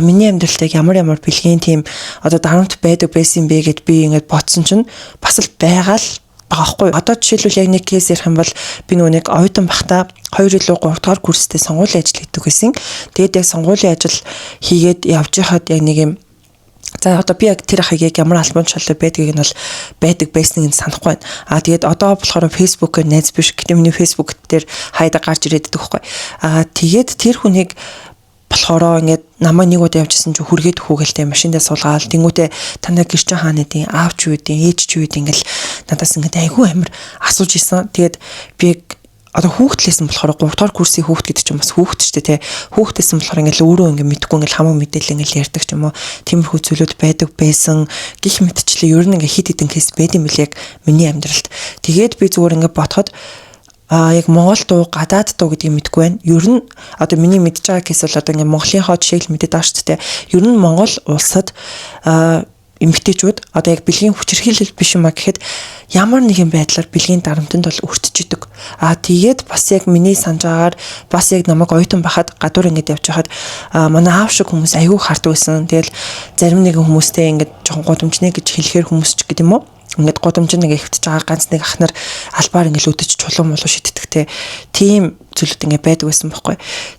миний амьдралд яг ямар ямар бэлгийн тийм одоо дарамт байдаг байсан бэ гэд би ингээд бодсон чинь бас л байгаа л байгаа байхгүй. Одоо жишээлбэл яг нэг case ярих юм бол би нөгөө нэг оюутан байхдаа 2 илүү 3 дугаар курстэй сонгуулийн ажил хийдэг байсан. Тэгээд яг сонгуулийн ажил хийгээд явж байхад яг нэг юм. За, одоо би яг тэр ахыг яг ямар албан тушаалтай байдгийг нь бол байдаг байсныг нь санахгүй байна. Тэгээд одоо болохоор Facebook-оор найз биш. Гэтэ миний Facebook дээр хайда гарч ирээд байдаг байхгүй. Тэгээд тэр хүнийг болохоор ингээд намайг нэг удаа явжсэн чи хүргээд хүүгэлтэй машиндаа суулгаад тэнгүүтээ танаа гэрчин хаана гэдэг, аав чи юу гэдэг, ээж чи юу гэдэг ингээл надаас ингээд айгүй амар асууж исэн. Тэгээд би одоо хүүхдлээсэн болохоор, 3 дугаар курсын хүүхд гэдэг чинь бас хүүхд шүү дээ тий. Хүүхдээсэн болохоор ингээл өөрөө ингээ мэдхгүй ингээл хамаг мэдээлэл ингээл ярьдаг ч юм уу. Тиймэрхүү зүйлүүд байдаг байсан. Гэх мэтчлээ ер нь ингээ хит хитэн case байд юм бэл яг миний амьдралд. Тэгээд би зүгээр ингээ бодоход яг Монгол дуу, гадаад дуу гэдгийг мэдэхгүй байна. Ер нь одоо миний мэдж байгаа case бол одоо ингээ Монголынхоо жишээг л мэдээд байгаа шүү дээ. Ер нь Монгол улсад эмэгтэйчүүд одоо яг бэлгийн хүчирхийлэл биш юм а гэхэд ямар нэгэн байдлаар бэлгийн дарамтанд бол өртөж идэг. Тэгээд бас яг миний санаж байгаагаар бас яг намайг оюутан байхад гадуур ингэж явж байхад манай аав шиг хүмүүс аягүй хардаг байсан. Тэгэл зарим нэгэн хүмүүстэй ингэж жоохон гудамжнэ гэж хэлэхээр хүмүүс ч гэдэг юм уу, ингээд гудамж нэг ихвтэж байгаа ганц нэг ах нар албаар ингээд өдөж чулуу мулуу шиддэг те, тийм зүйлүүд ингээд байдаг байсан байхгүй.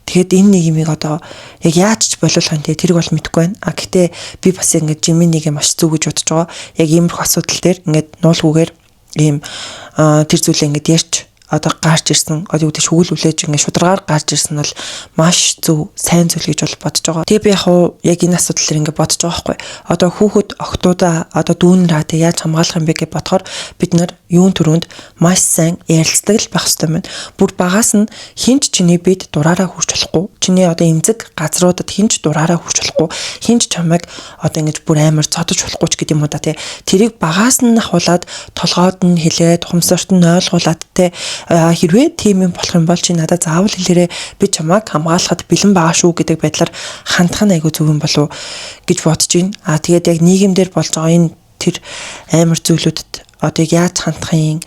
Тэгэхээр энэ нэг юмыг одоо яг яаж ч боловлох юм те, тэрийг бол мэдэхгүй байна. А гэтээ би бас ингээд Жиминийг маш зөв гэж бодож байгаа. Яг иймэрхүү асуудал дээр ингээд нуулгүйгээр ийм тэр зүйлээ ингээд ярьж одоо гарч ирсэн, одоо юу гэдэг, шүгэл үлээж ингээд шударгаар гарч ирсэн нь бол маш зөв, сайн зүйл гэж бол бодож байгаа. Тэгээ би яг уу яг энэ асуудал дээр ингээд бодож байгаа байхгүй. Одоо хүүхэд охидуудаа, одоо дүүнраа тэг яаж хамгаалах юм бэ гэж бодохоор бид нар юун түрүүнд маш сайн ярилцдаг л байх хэрэгтэй байна. Бүр багаас нь хэн ч чиний биед дураараа хүрч болохгүй. Чиний одоо эмзэг газруудад хэн ч дураараа хүрч болохгүй. Хэн ч чамайг одоо ингэж бүр амар зодож болохгүй ч гэдэг юм уу да тий. Тэрийг багаас нь ахуулаад толгойд нь хэлээд, ухамсарт нь ойлгуулад те, хэрвээ тийм юм болох юм бол чи надад заавал хэлээрэй, би чамайг хамгаалахад бэлэн байгаа шүү гэдэг байдлаар хандах нь айгүй зөв юм болов гэж бодож байна. Тэгээд яг нийгэмдэр болж байгаа энэ тэр амар зүйлүүдэд одоо яг яаж хандах юм,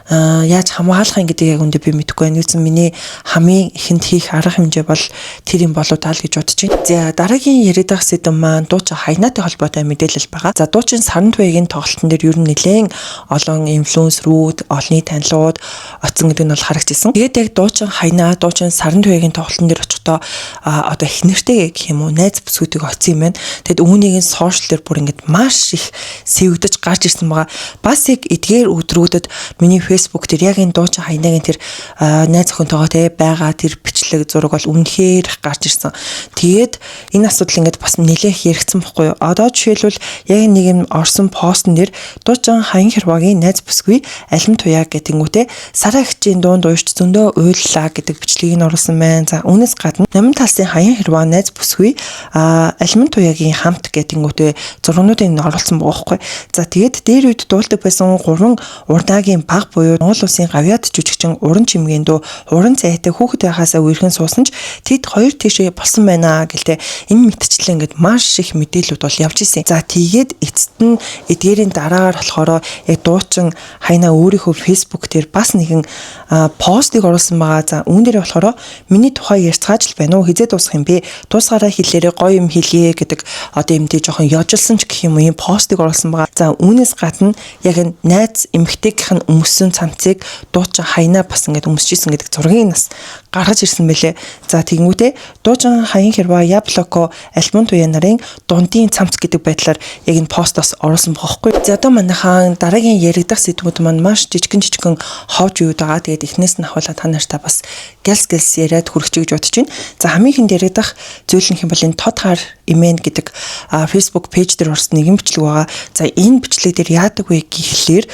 яаж хамгаалах юм гэдгийг яг үндэ би мэдэхгүй байна. Юусэн миний хамгийн ихэнд хийх арга хэмжээ бол тэр юм болоо таал гэж бодож байна. За, дараагийн яриад байгаа сэдэв маань дуучин Хайнаатай холбоотой мэдээлэл байгаа. За, дуучин Саран Туяагийн тоглолтын дээр ер нь нэлээд олон инфлюенсерүүд, олонний танилууд оцсон гэдэг нь бол харагдчихсан. Тэгээд яг дуучин Хайнаа, дуучин Саран Туяагийн тоглолтын дээр очихдоо одоо их нэртэйгээ гэх юм уу, найз бүсгүүдийг оцсон юм байна. Тэгэд үүнийг нь social дээр бүр ингэж маш их сэвэгдэж гарч ирсэн байгаа. Бас яг эдгээр өдрүүдэд миний Facebook дээр яг энэ дуучин Хайнагийн тэр найз охинтойгоо те байгаа тэр бичлэг зураг бол үнэхээр их гарч ирсэн. Тэгээд энэ асуудал ингээд бас нэлээх яригдсан бохгүй юу. Одоо жишээлбэл яг нэг юм орсон постн дээр дуучин Хаян Хэрвагийн найз бүсгүй Алим Туяа гэдгүүтээ Сараа хчийн дуунд уурч зөндөө уйллаа гэдэг бичлэгийг нь оруулсан байна. За, үүнээс гадна Номин талсын Хаян Хэрваа найз бүсгүй Алим Туяагийн хамт гэдгүүтээ зургнуудыг нь оруулсан байгаа байхгүй. За, тэгээд дээр үед дуулдаг байсан гурван урдаагийн баг буюу Монгол улсын гавьяат жүжигчин Уран Чимгийн дүү Уран Зайтай хүүхэд байхаасаа үерхэн суусан ч тэд хоёр тийшээ болсон байна гэлтэй энэ мэтчлэн ингээд маш их мэдээлүүд бол явж исэн. За, тэгээд эцэст нь эдгээрийн дараагаар болохоор яг дуучин Хайнаа өөрийнхөө Facebook дээр бас нэгэн постыг оруулсан байгаа. За, үүн дээр болохоор миний тухай ярьцгааж Яаж л байна уу? Хизээ дуусах юм бэ? Дуусгаараа хэлээрээ гоё юм хэлье гэдэг одоо юм тий жоохон ёжилсан ч гэх юм уу юм постыг оруулсан байгаа. За үүнээс гадна яг энэ найз эмэгтэйгийнх нь өмссөн цамцыг дуучин Хаяна бас ингээд өмсөж исэн гэдэг зургийг нас гаргаж ирсэн бэлээ. За тэгэнгүүтээ дуучин Хаян Хэрва Яблоко альбом туяа нарын дундын цамц гэдэг байдлаар яг энэ постоос оруулсан бохоггүй. За одоо манайхан дараагийн яригдах сэдвүүд маань маш жижигэн жижигэн ховж юуд байгаа. Тэгээд эхнээс нь ахуулаад та нартай бас гэлс гэлс яриад хүрчих гэж бодож байна. За хамгийн ихэнд яригдах зүйл нь хэм бол энэ тод хар имэн гэдэг Facebook пэйж дээр орсон нэгэн бичлэг байгаа. За энэ бичлэг дээр яадаг вэ гэхлээр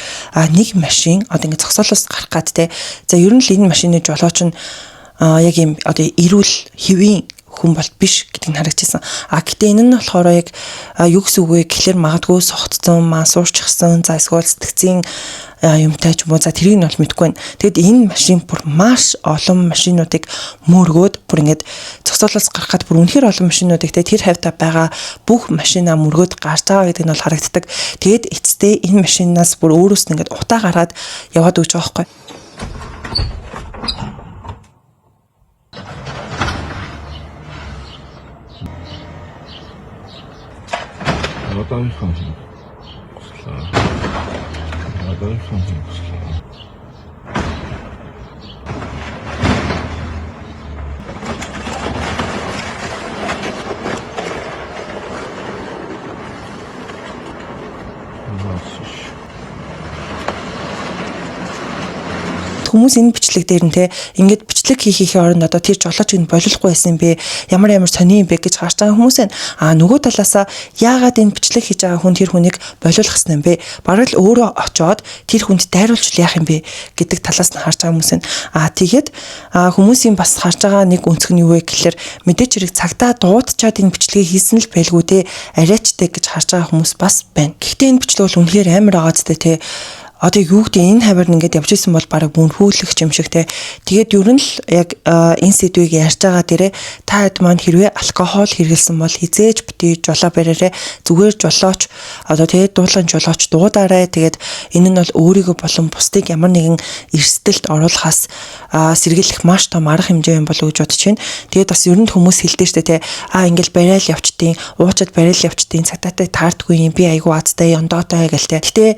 нэг машин одоо ингэ зогсоолоос гарах гад те. За ер нь л энэ машины жолооч нь яг юм одоо эрүүл хэвийн хүн бол биш гэдгийг нь харагдчихсан. А гэтээ энэ нь болохоор яг юу гэсэн үг вэ гэхлээр магадгүй согтцсон, мансуурчихсан, за эсвэл сэтгцийн юмтай ч юм уу, за тэрийг нь бол мэдэхгүй байна. Тэгэд энэ машин бүр маш олон машинуудыг мөргөөд бүр ингээд зогсоолоос гарах гад бүр үнэхээр олон машинуудыг те тэр хавьта байгаа бүх машинаа мөргөөд гарч байгаа гэдэг нь бол харагддаг. Тэгэд эцэстээ энэ машинаас бүр өөрөөс нь ингээд утаа гаргаад яваад өгч байгаа байхгүй. Хүмүүс энэ бичлэг дээр нь те ингээд бичлэг хийхийнхээ оронд одоо тэр жолоочийг нь болиулахгүй байсан юм бэ? Ямар ямар сони юм бэ гэж харж байгаа хүмүүс байна. А нөгөө талаасаа яагаад энэ бичлэг хийж байгаа хүн тэр хүнийг болиулах гэсэн юм бэ? Бараг л өөрөө очоод тэр хүнд дайруулж яах юм бэ гэдэг талаас нь харж байгаа хүмүүс байна. А тэгээд хүмүүсийн бас харж байгаа нэг өнцөг нь юу вэ гэхлээр мэдээч хэрэг цагтаа дуудчаад энэ бичлэгийг хийсэн л байлгүй те арайчтай гэж харж байгаа хүмүүс бас байна. Гэхдээ энэ бичлэг бол үнэхээр амар агаацтай те. Одоо юу гэдэг энэ хавар ингээд явж исэн бол бараг мөнхүүлэх юм шиг те. Тэгээд ер нь л яг энэ сэдвийг ярьж байгаа дээрээ та хэд маань хэрвээ алкогол хэрэглэсэн бол хизээж бити жолоо бариарэ, зүгээр жолооч одоо тэгээд дуулан жолооч дуудаарай. Тэгээд энэ нь бол өөрийгөө болон бусдыг ямар нэгэн эрсдэлд оруулахаас сэргийлэх маш том арга хэмжээ юм болов уу гэж бодож байна. Тэгээд бас ер нь хүмүүс хэлдэг штэ те. А ингээл барайл явчдیں۔ Уучаад барайл явчдیں۔ Цагдаатай таардгүй юм. Би айгу азтай, ондоотой гэл те. Гэтэ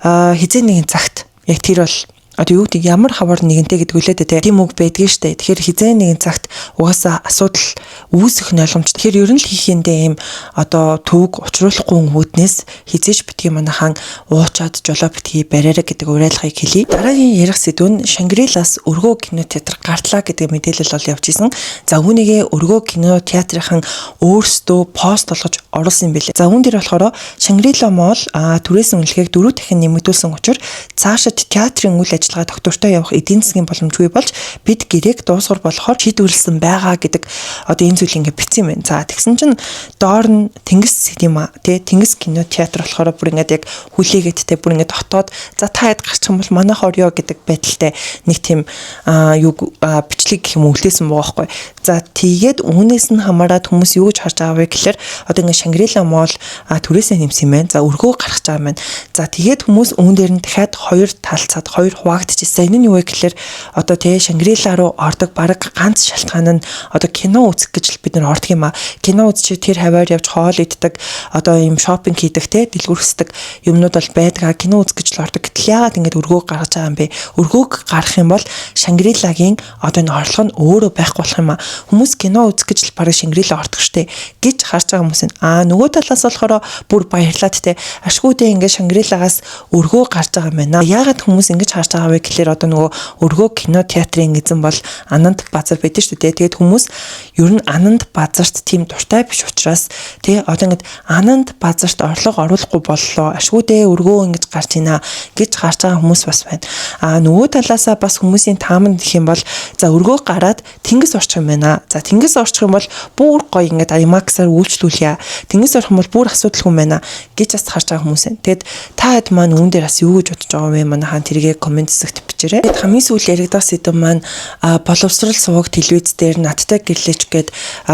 хизээ нэгэн цагт яг тэр бол одоо юу гэдэг ямар хавар нэгэнтэй гэдэг үлээ дээ тийм үг байдгийн штэ. Тэгэхээр хизээ нэгэн цагт угаасаа асуудал үүсэх нь ойлгомжтой. Тэгэхээр ер нь л хийх юм одоо төвөг учруулахгүй үүднээс хизээч битгий манайхан уучаад жолоо битгий бариараа гэдэг уриалгыг хэлье. Дараагийн ярих сэдв нь Шангрилаас өргөө кино театр гартлаа гэдэг мэдээлэл бол явж исэн. За үүнийгээ өргөө кино театрын өөрсдөө пост болгож оруулсан юм билээ. За үүн дээр болохоор Шангрила мол түрээсэн үнэлгээг 4 дахин нэмэгдүүлсэн учир цаашид театрын үйл ажиллагаа доктортой явах эдийн засгийн боломжгүй болж бид гэрээг дуусгар болохоор шийдвэрлсэн байгаа гэдэг одоо энэ зүйл ингээ бичсэн юм байна. За тэгсэн чинь доор нь Тэнгис юм а тий Тэнгис кино театр болохоор бүр ингээд яг хүлээгээд те бүр ингээд дотоод за та хэд гарчих юм бол манайх орё гэдэг байдалтай нэг тийм юу бичлэг гэх юм үлдээсэн байгаа байхгүй. За тэгээд үүнээс нь хамаарат хүмүүс юу гэж харж байгаа вэ гэхээр одоо ингээд Шангрила мол түрээсээ нэмсэн юм байна. За өргөө гаргаж байгаа юм байна. За тэгээд хүмүүс үүн дээр нь дахиад хоёр талцаад хоёр хуваагдчихсан. Энэ нь юу вэ гэхээр одоо тий Шангрила руу ордог бараг ганц шалтгаан нь одоо кино үзэх гэж л бид нар ордог юм а. Кино үзчих тэр хаваар явж хоол иддэг, одоо ийм шопинг хийдэг те дэлгүүрсдэг юмнууд бол байдаг. Кино үзэх гэж л ордог. Гэтэл яагаад ингэж өргөөг гаргаж байгаа юм бэ? Өргөөг гаргах юм бол Шангрилагийн одоо энэ орлого нь өөрөө байхгүй болох юм а. Хүмүүс кино үзэх гэж л бараг Шангрила ордог штэ гэж харж байгаа хүмүүс нь. Аа нөгөө талаас болохоор бүр баярлаад те ашгүй дээ ингэ Шангрилагаас өргөө гарч байгаа юм байна. Яагаад хүмүүс ингэж харж байгаа вэ гэхлээр одоо нөгөө өргөө кино театрын эзэн бол Ананд Базар байдаг шүү дээ. Тэгээд хүмүүс ер нь Ананд Базарт тийм дуртай биш учраас тий одоо ингэж Ананд Базарт орлого оруулахгүй боллоо. Ашгүй дээ өргөө ингэж гарч ийна гэж харж байгаа хүмүүс бас байна. А нөгөө талаасаа бас хүмүүсийн тааманд гэх юм бол за өргөө гараад тэнгис орчих юм байна. За тэнгис орчих юм бол бүр гоё ингэж IMAX-аар үйлчлүүлье. Тэнгис орох юм бол бүр асуудалгүй юм байна гэж бас харж байгаа хүмүүс байна. Тэгэд та хэд маань үүн дээр бас юу гэж бодож байгаа вэ? Манайхан тэргээ коммент хэсэгт бичээрэй. Тэгэд хамгийн сүүл яригдах сэдэв маань боловсрал суваг телевиз дээр надтай гэрлэж гээд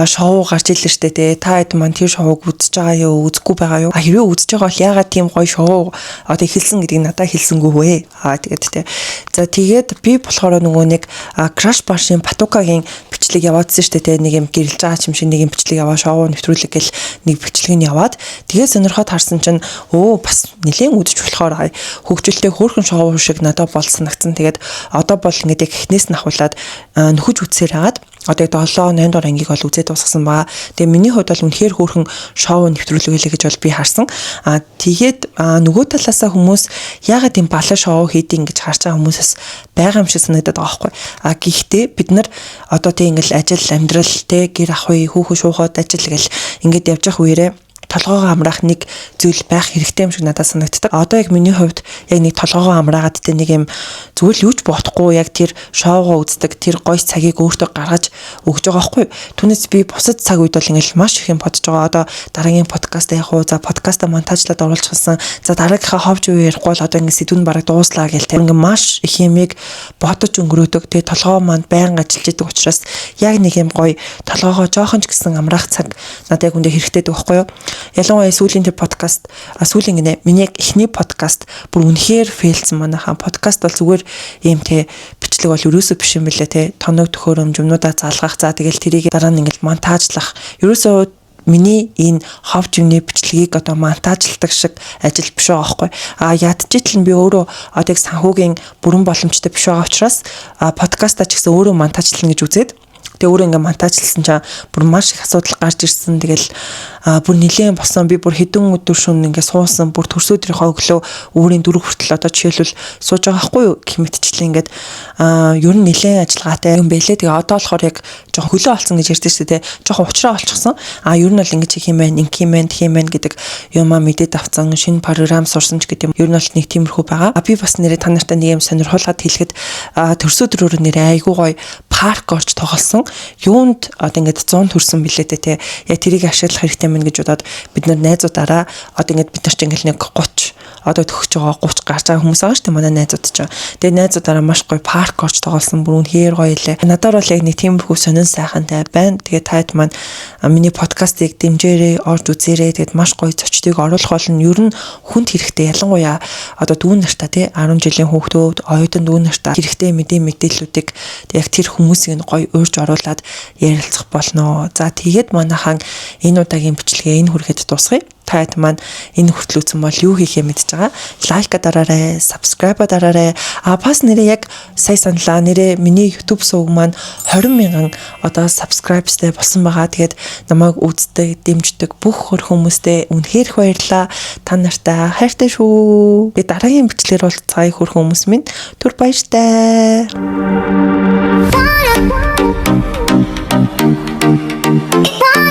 шоу гарч ирлээ штэ тэ. Та хэд маань тэр шоуг үзэж байгаа юу, үзэхгүй байгаа юу? А хэрвээ үзэж байгаа бол яагаад тийм гоё шоу одоо эхэлсэн гэдгийг надад хэлсэнгүй вэ? А тэгээд тэ. За тэгээд би болохоор нөгөө нэг Crash Bash-ын Батукагийн бичлэг бичлэг яваадсан шүү дээ, те, нэг юм гэрэлж байгаа юм шиг нэг юм бичлэг яваа, шоу нэвтрүүлэг гэл нэг бичлэг нь яваад, тэгээ сонирхоод харсан чинь өө, бас нэлээд үзэж болохоор хөгжилтэй хөөрхөн шоу шиг надад бол санагдсан. Тэгээд одоо бол ингээд яг эхнээс нь ахуулаад нөхөж үзсээр хагаад одоо яг 7 8 дугаар ангийг бол үзээд дуусгасан ба. Тэгээ миний хувьд бол үнэхээр хөөрхөн шоу нэвтрүүлэг байлаа гэж бол би харсан. А тэгээд нөгөө талаасаа хүмүүс яагаад юм балан шоу хийдэг гэж харж байгаа хүмүүсээс байгаа юм шиг санагдаад байгаа байхгүй. А гэхдээ бид нар одоо тийм ингээл ажил, амьдрал, те, гэр ах үе, хүүхэн шуухад, ажил гэл ингээд явж явах үеэрээ толгоогоо амраах нэг зүйл байх хэрэгтэй юм шиг надад санагддаг. Одоо яг миний хувьд яг нэг толгоогоо амраагаад, те, нэг юм зүгээр л юу ч бодохгүй яг тэр шоугоо үздэг тэр гоё цагийг өөртөө гаргаж өгч байгаа байхгүй. Түүнээс би бусад цаг үед бол ингээл маш их юм бодож байгаа. Одоо дараагийн подкаст явах уу? За, подкаста монтажлаад оруулчихсан. За, дараагийнхаа ховж үе ярихгүй бол одоо ингээд сэдвэн бараг дууслаа гэл, те. Ингээ маш их юмыг бодож өнгөрөөдөг. Тэгээ толгоо маань байнга ажиллаж идэг учраас яг нэг юм гоё толгоогоо жоохон ч гэсэн амраах цаг надад яг үндэ хэрэгтэй байдаг байхгүй юу? Ялангуяа сүүлийн тэр подкаст, сүүлийн гинэ, миний яг эхний подкаст бүр үнэхээр fail дсэн. Манайхаа подкаст бол зүгээр ийм, те, бичлэг бол ерөөсөө биш юм билээ, те, тоног төхөөрөмж, юмнуудаа залгах, за тэгэл тэрийг дараа нь ингээл монтажлах, ерөөсөө миний энэ ховж юмны бичлэгийг одоо монтажлдаг шиг ажил биш байгаа байхгүй. А ядчитал нь би өөрөө одоо яг санхүүгийн бүрэн боломжтой биш байгаа учраас подкаста ч гэсэн өөрөө монтажлна гэж үзээд, тэгээ өөрөө ингээ монтажлсан чинь бүр маш их асуудал гарч ирсэн. Тэгэл бүр нилээн болсон. Би бүр хэдэн өдөр шөнө ингээ суусан. Бүр төрс өдрийнхөө өглөө өөрийн 4 хүртэл одоо жишээлбэл сууж байгаа байхгүй юу гэх мэтчлээ ингээд ер нь нилээн ажиллагаатай юм бэлээ. Тэгээ одоо болохоор яг жоохон хөлөө олцсон гэж ярьдаг шүү дээ. Жоохон уучраа олчихсон. А ер нь бол ингэж хийх юм байна, ингэх юм байна, тэх юм байна гэдэг юмаа мэдээд авцсан. Шинэ програм сурсан ч гэдэг юм. Ер нь бол нэг тиймэрхүү байгаа. А би бас нэрээ та нартай нэг юм сонирхуулаад хэлэхэд төрс өдрөөр нэрээ айгуу гоё парк орж тоглосон. Юунд одоо ингээд 100 төрсөн билээ дээ, те. Яг тэрийг ашиглах хэрэгтэй юм гэж бодоод бид нар найзуудаараа одоо ингээд бид нар ч ингээд нэг 30 одоо төгсөж байгаа, 30 гарч байгаа хүмүүс байгаа шүү дээ, манай найзууд ч. Тэгээ найзуудаараа маш гоё парк орж тоглосон, бүр үнэхээр гоё илээ. Надад бол яг нэг тиймэрхүү сонин сайхантай байна. Тэгээ таад маань миний подкастыг дэмжээрэй, орж үзээрэй. Тэгээд маш гоё зочдыг оруулах болно. Ер нь хүнд хэрэгтэй, ялангуяа одоо дүү нартай, тий, 10 жилийн хүүхдүүд, оюутан дүү нартай хэрэгтэй мэдээллүүдийг яг тэр хүмүүсийг гоё уурж оруулаад ярилцах болно. За, тэгээд манайхан энэ удаагийн бичлэгээ энэ хүргээд дуусгая. Та хэд маань энэ хүртэл үзсэн бол юу хийхээ мэдж байгаа. Like дараарай, subscribe дараарай. А бас нэрээ яг сая саналаа. Нэрээ миний YouTube сувг маань 20 мянган одоо subscribes тай болсон байгаа. Тэгээд намайг үздэг, дэмждэг бүх хөр хүмүүстээ үнэхээр их баярлалаа. Та нартай хайртай шүү. Тэгээд дараагийн бичлэгээр уулзцаая, хөр хүмүүс минь. Түр баяртай. Wanna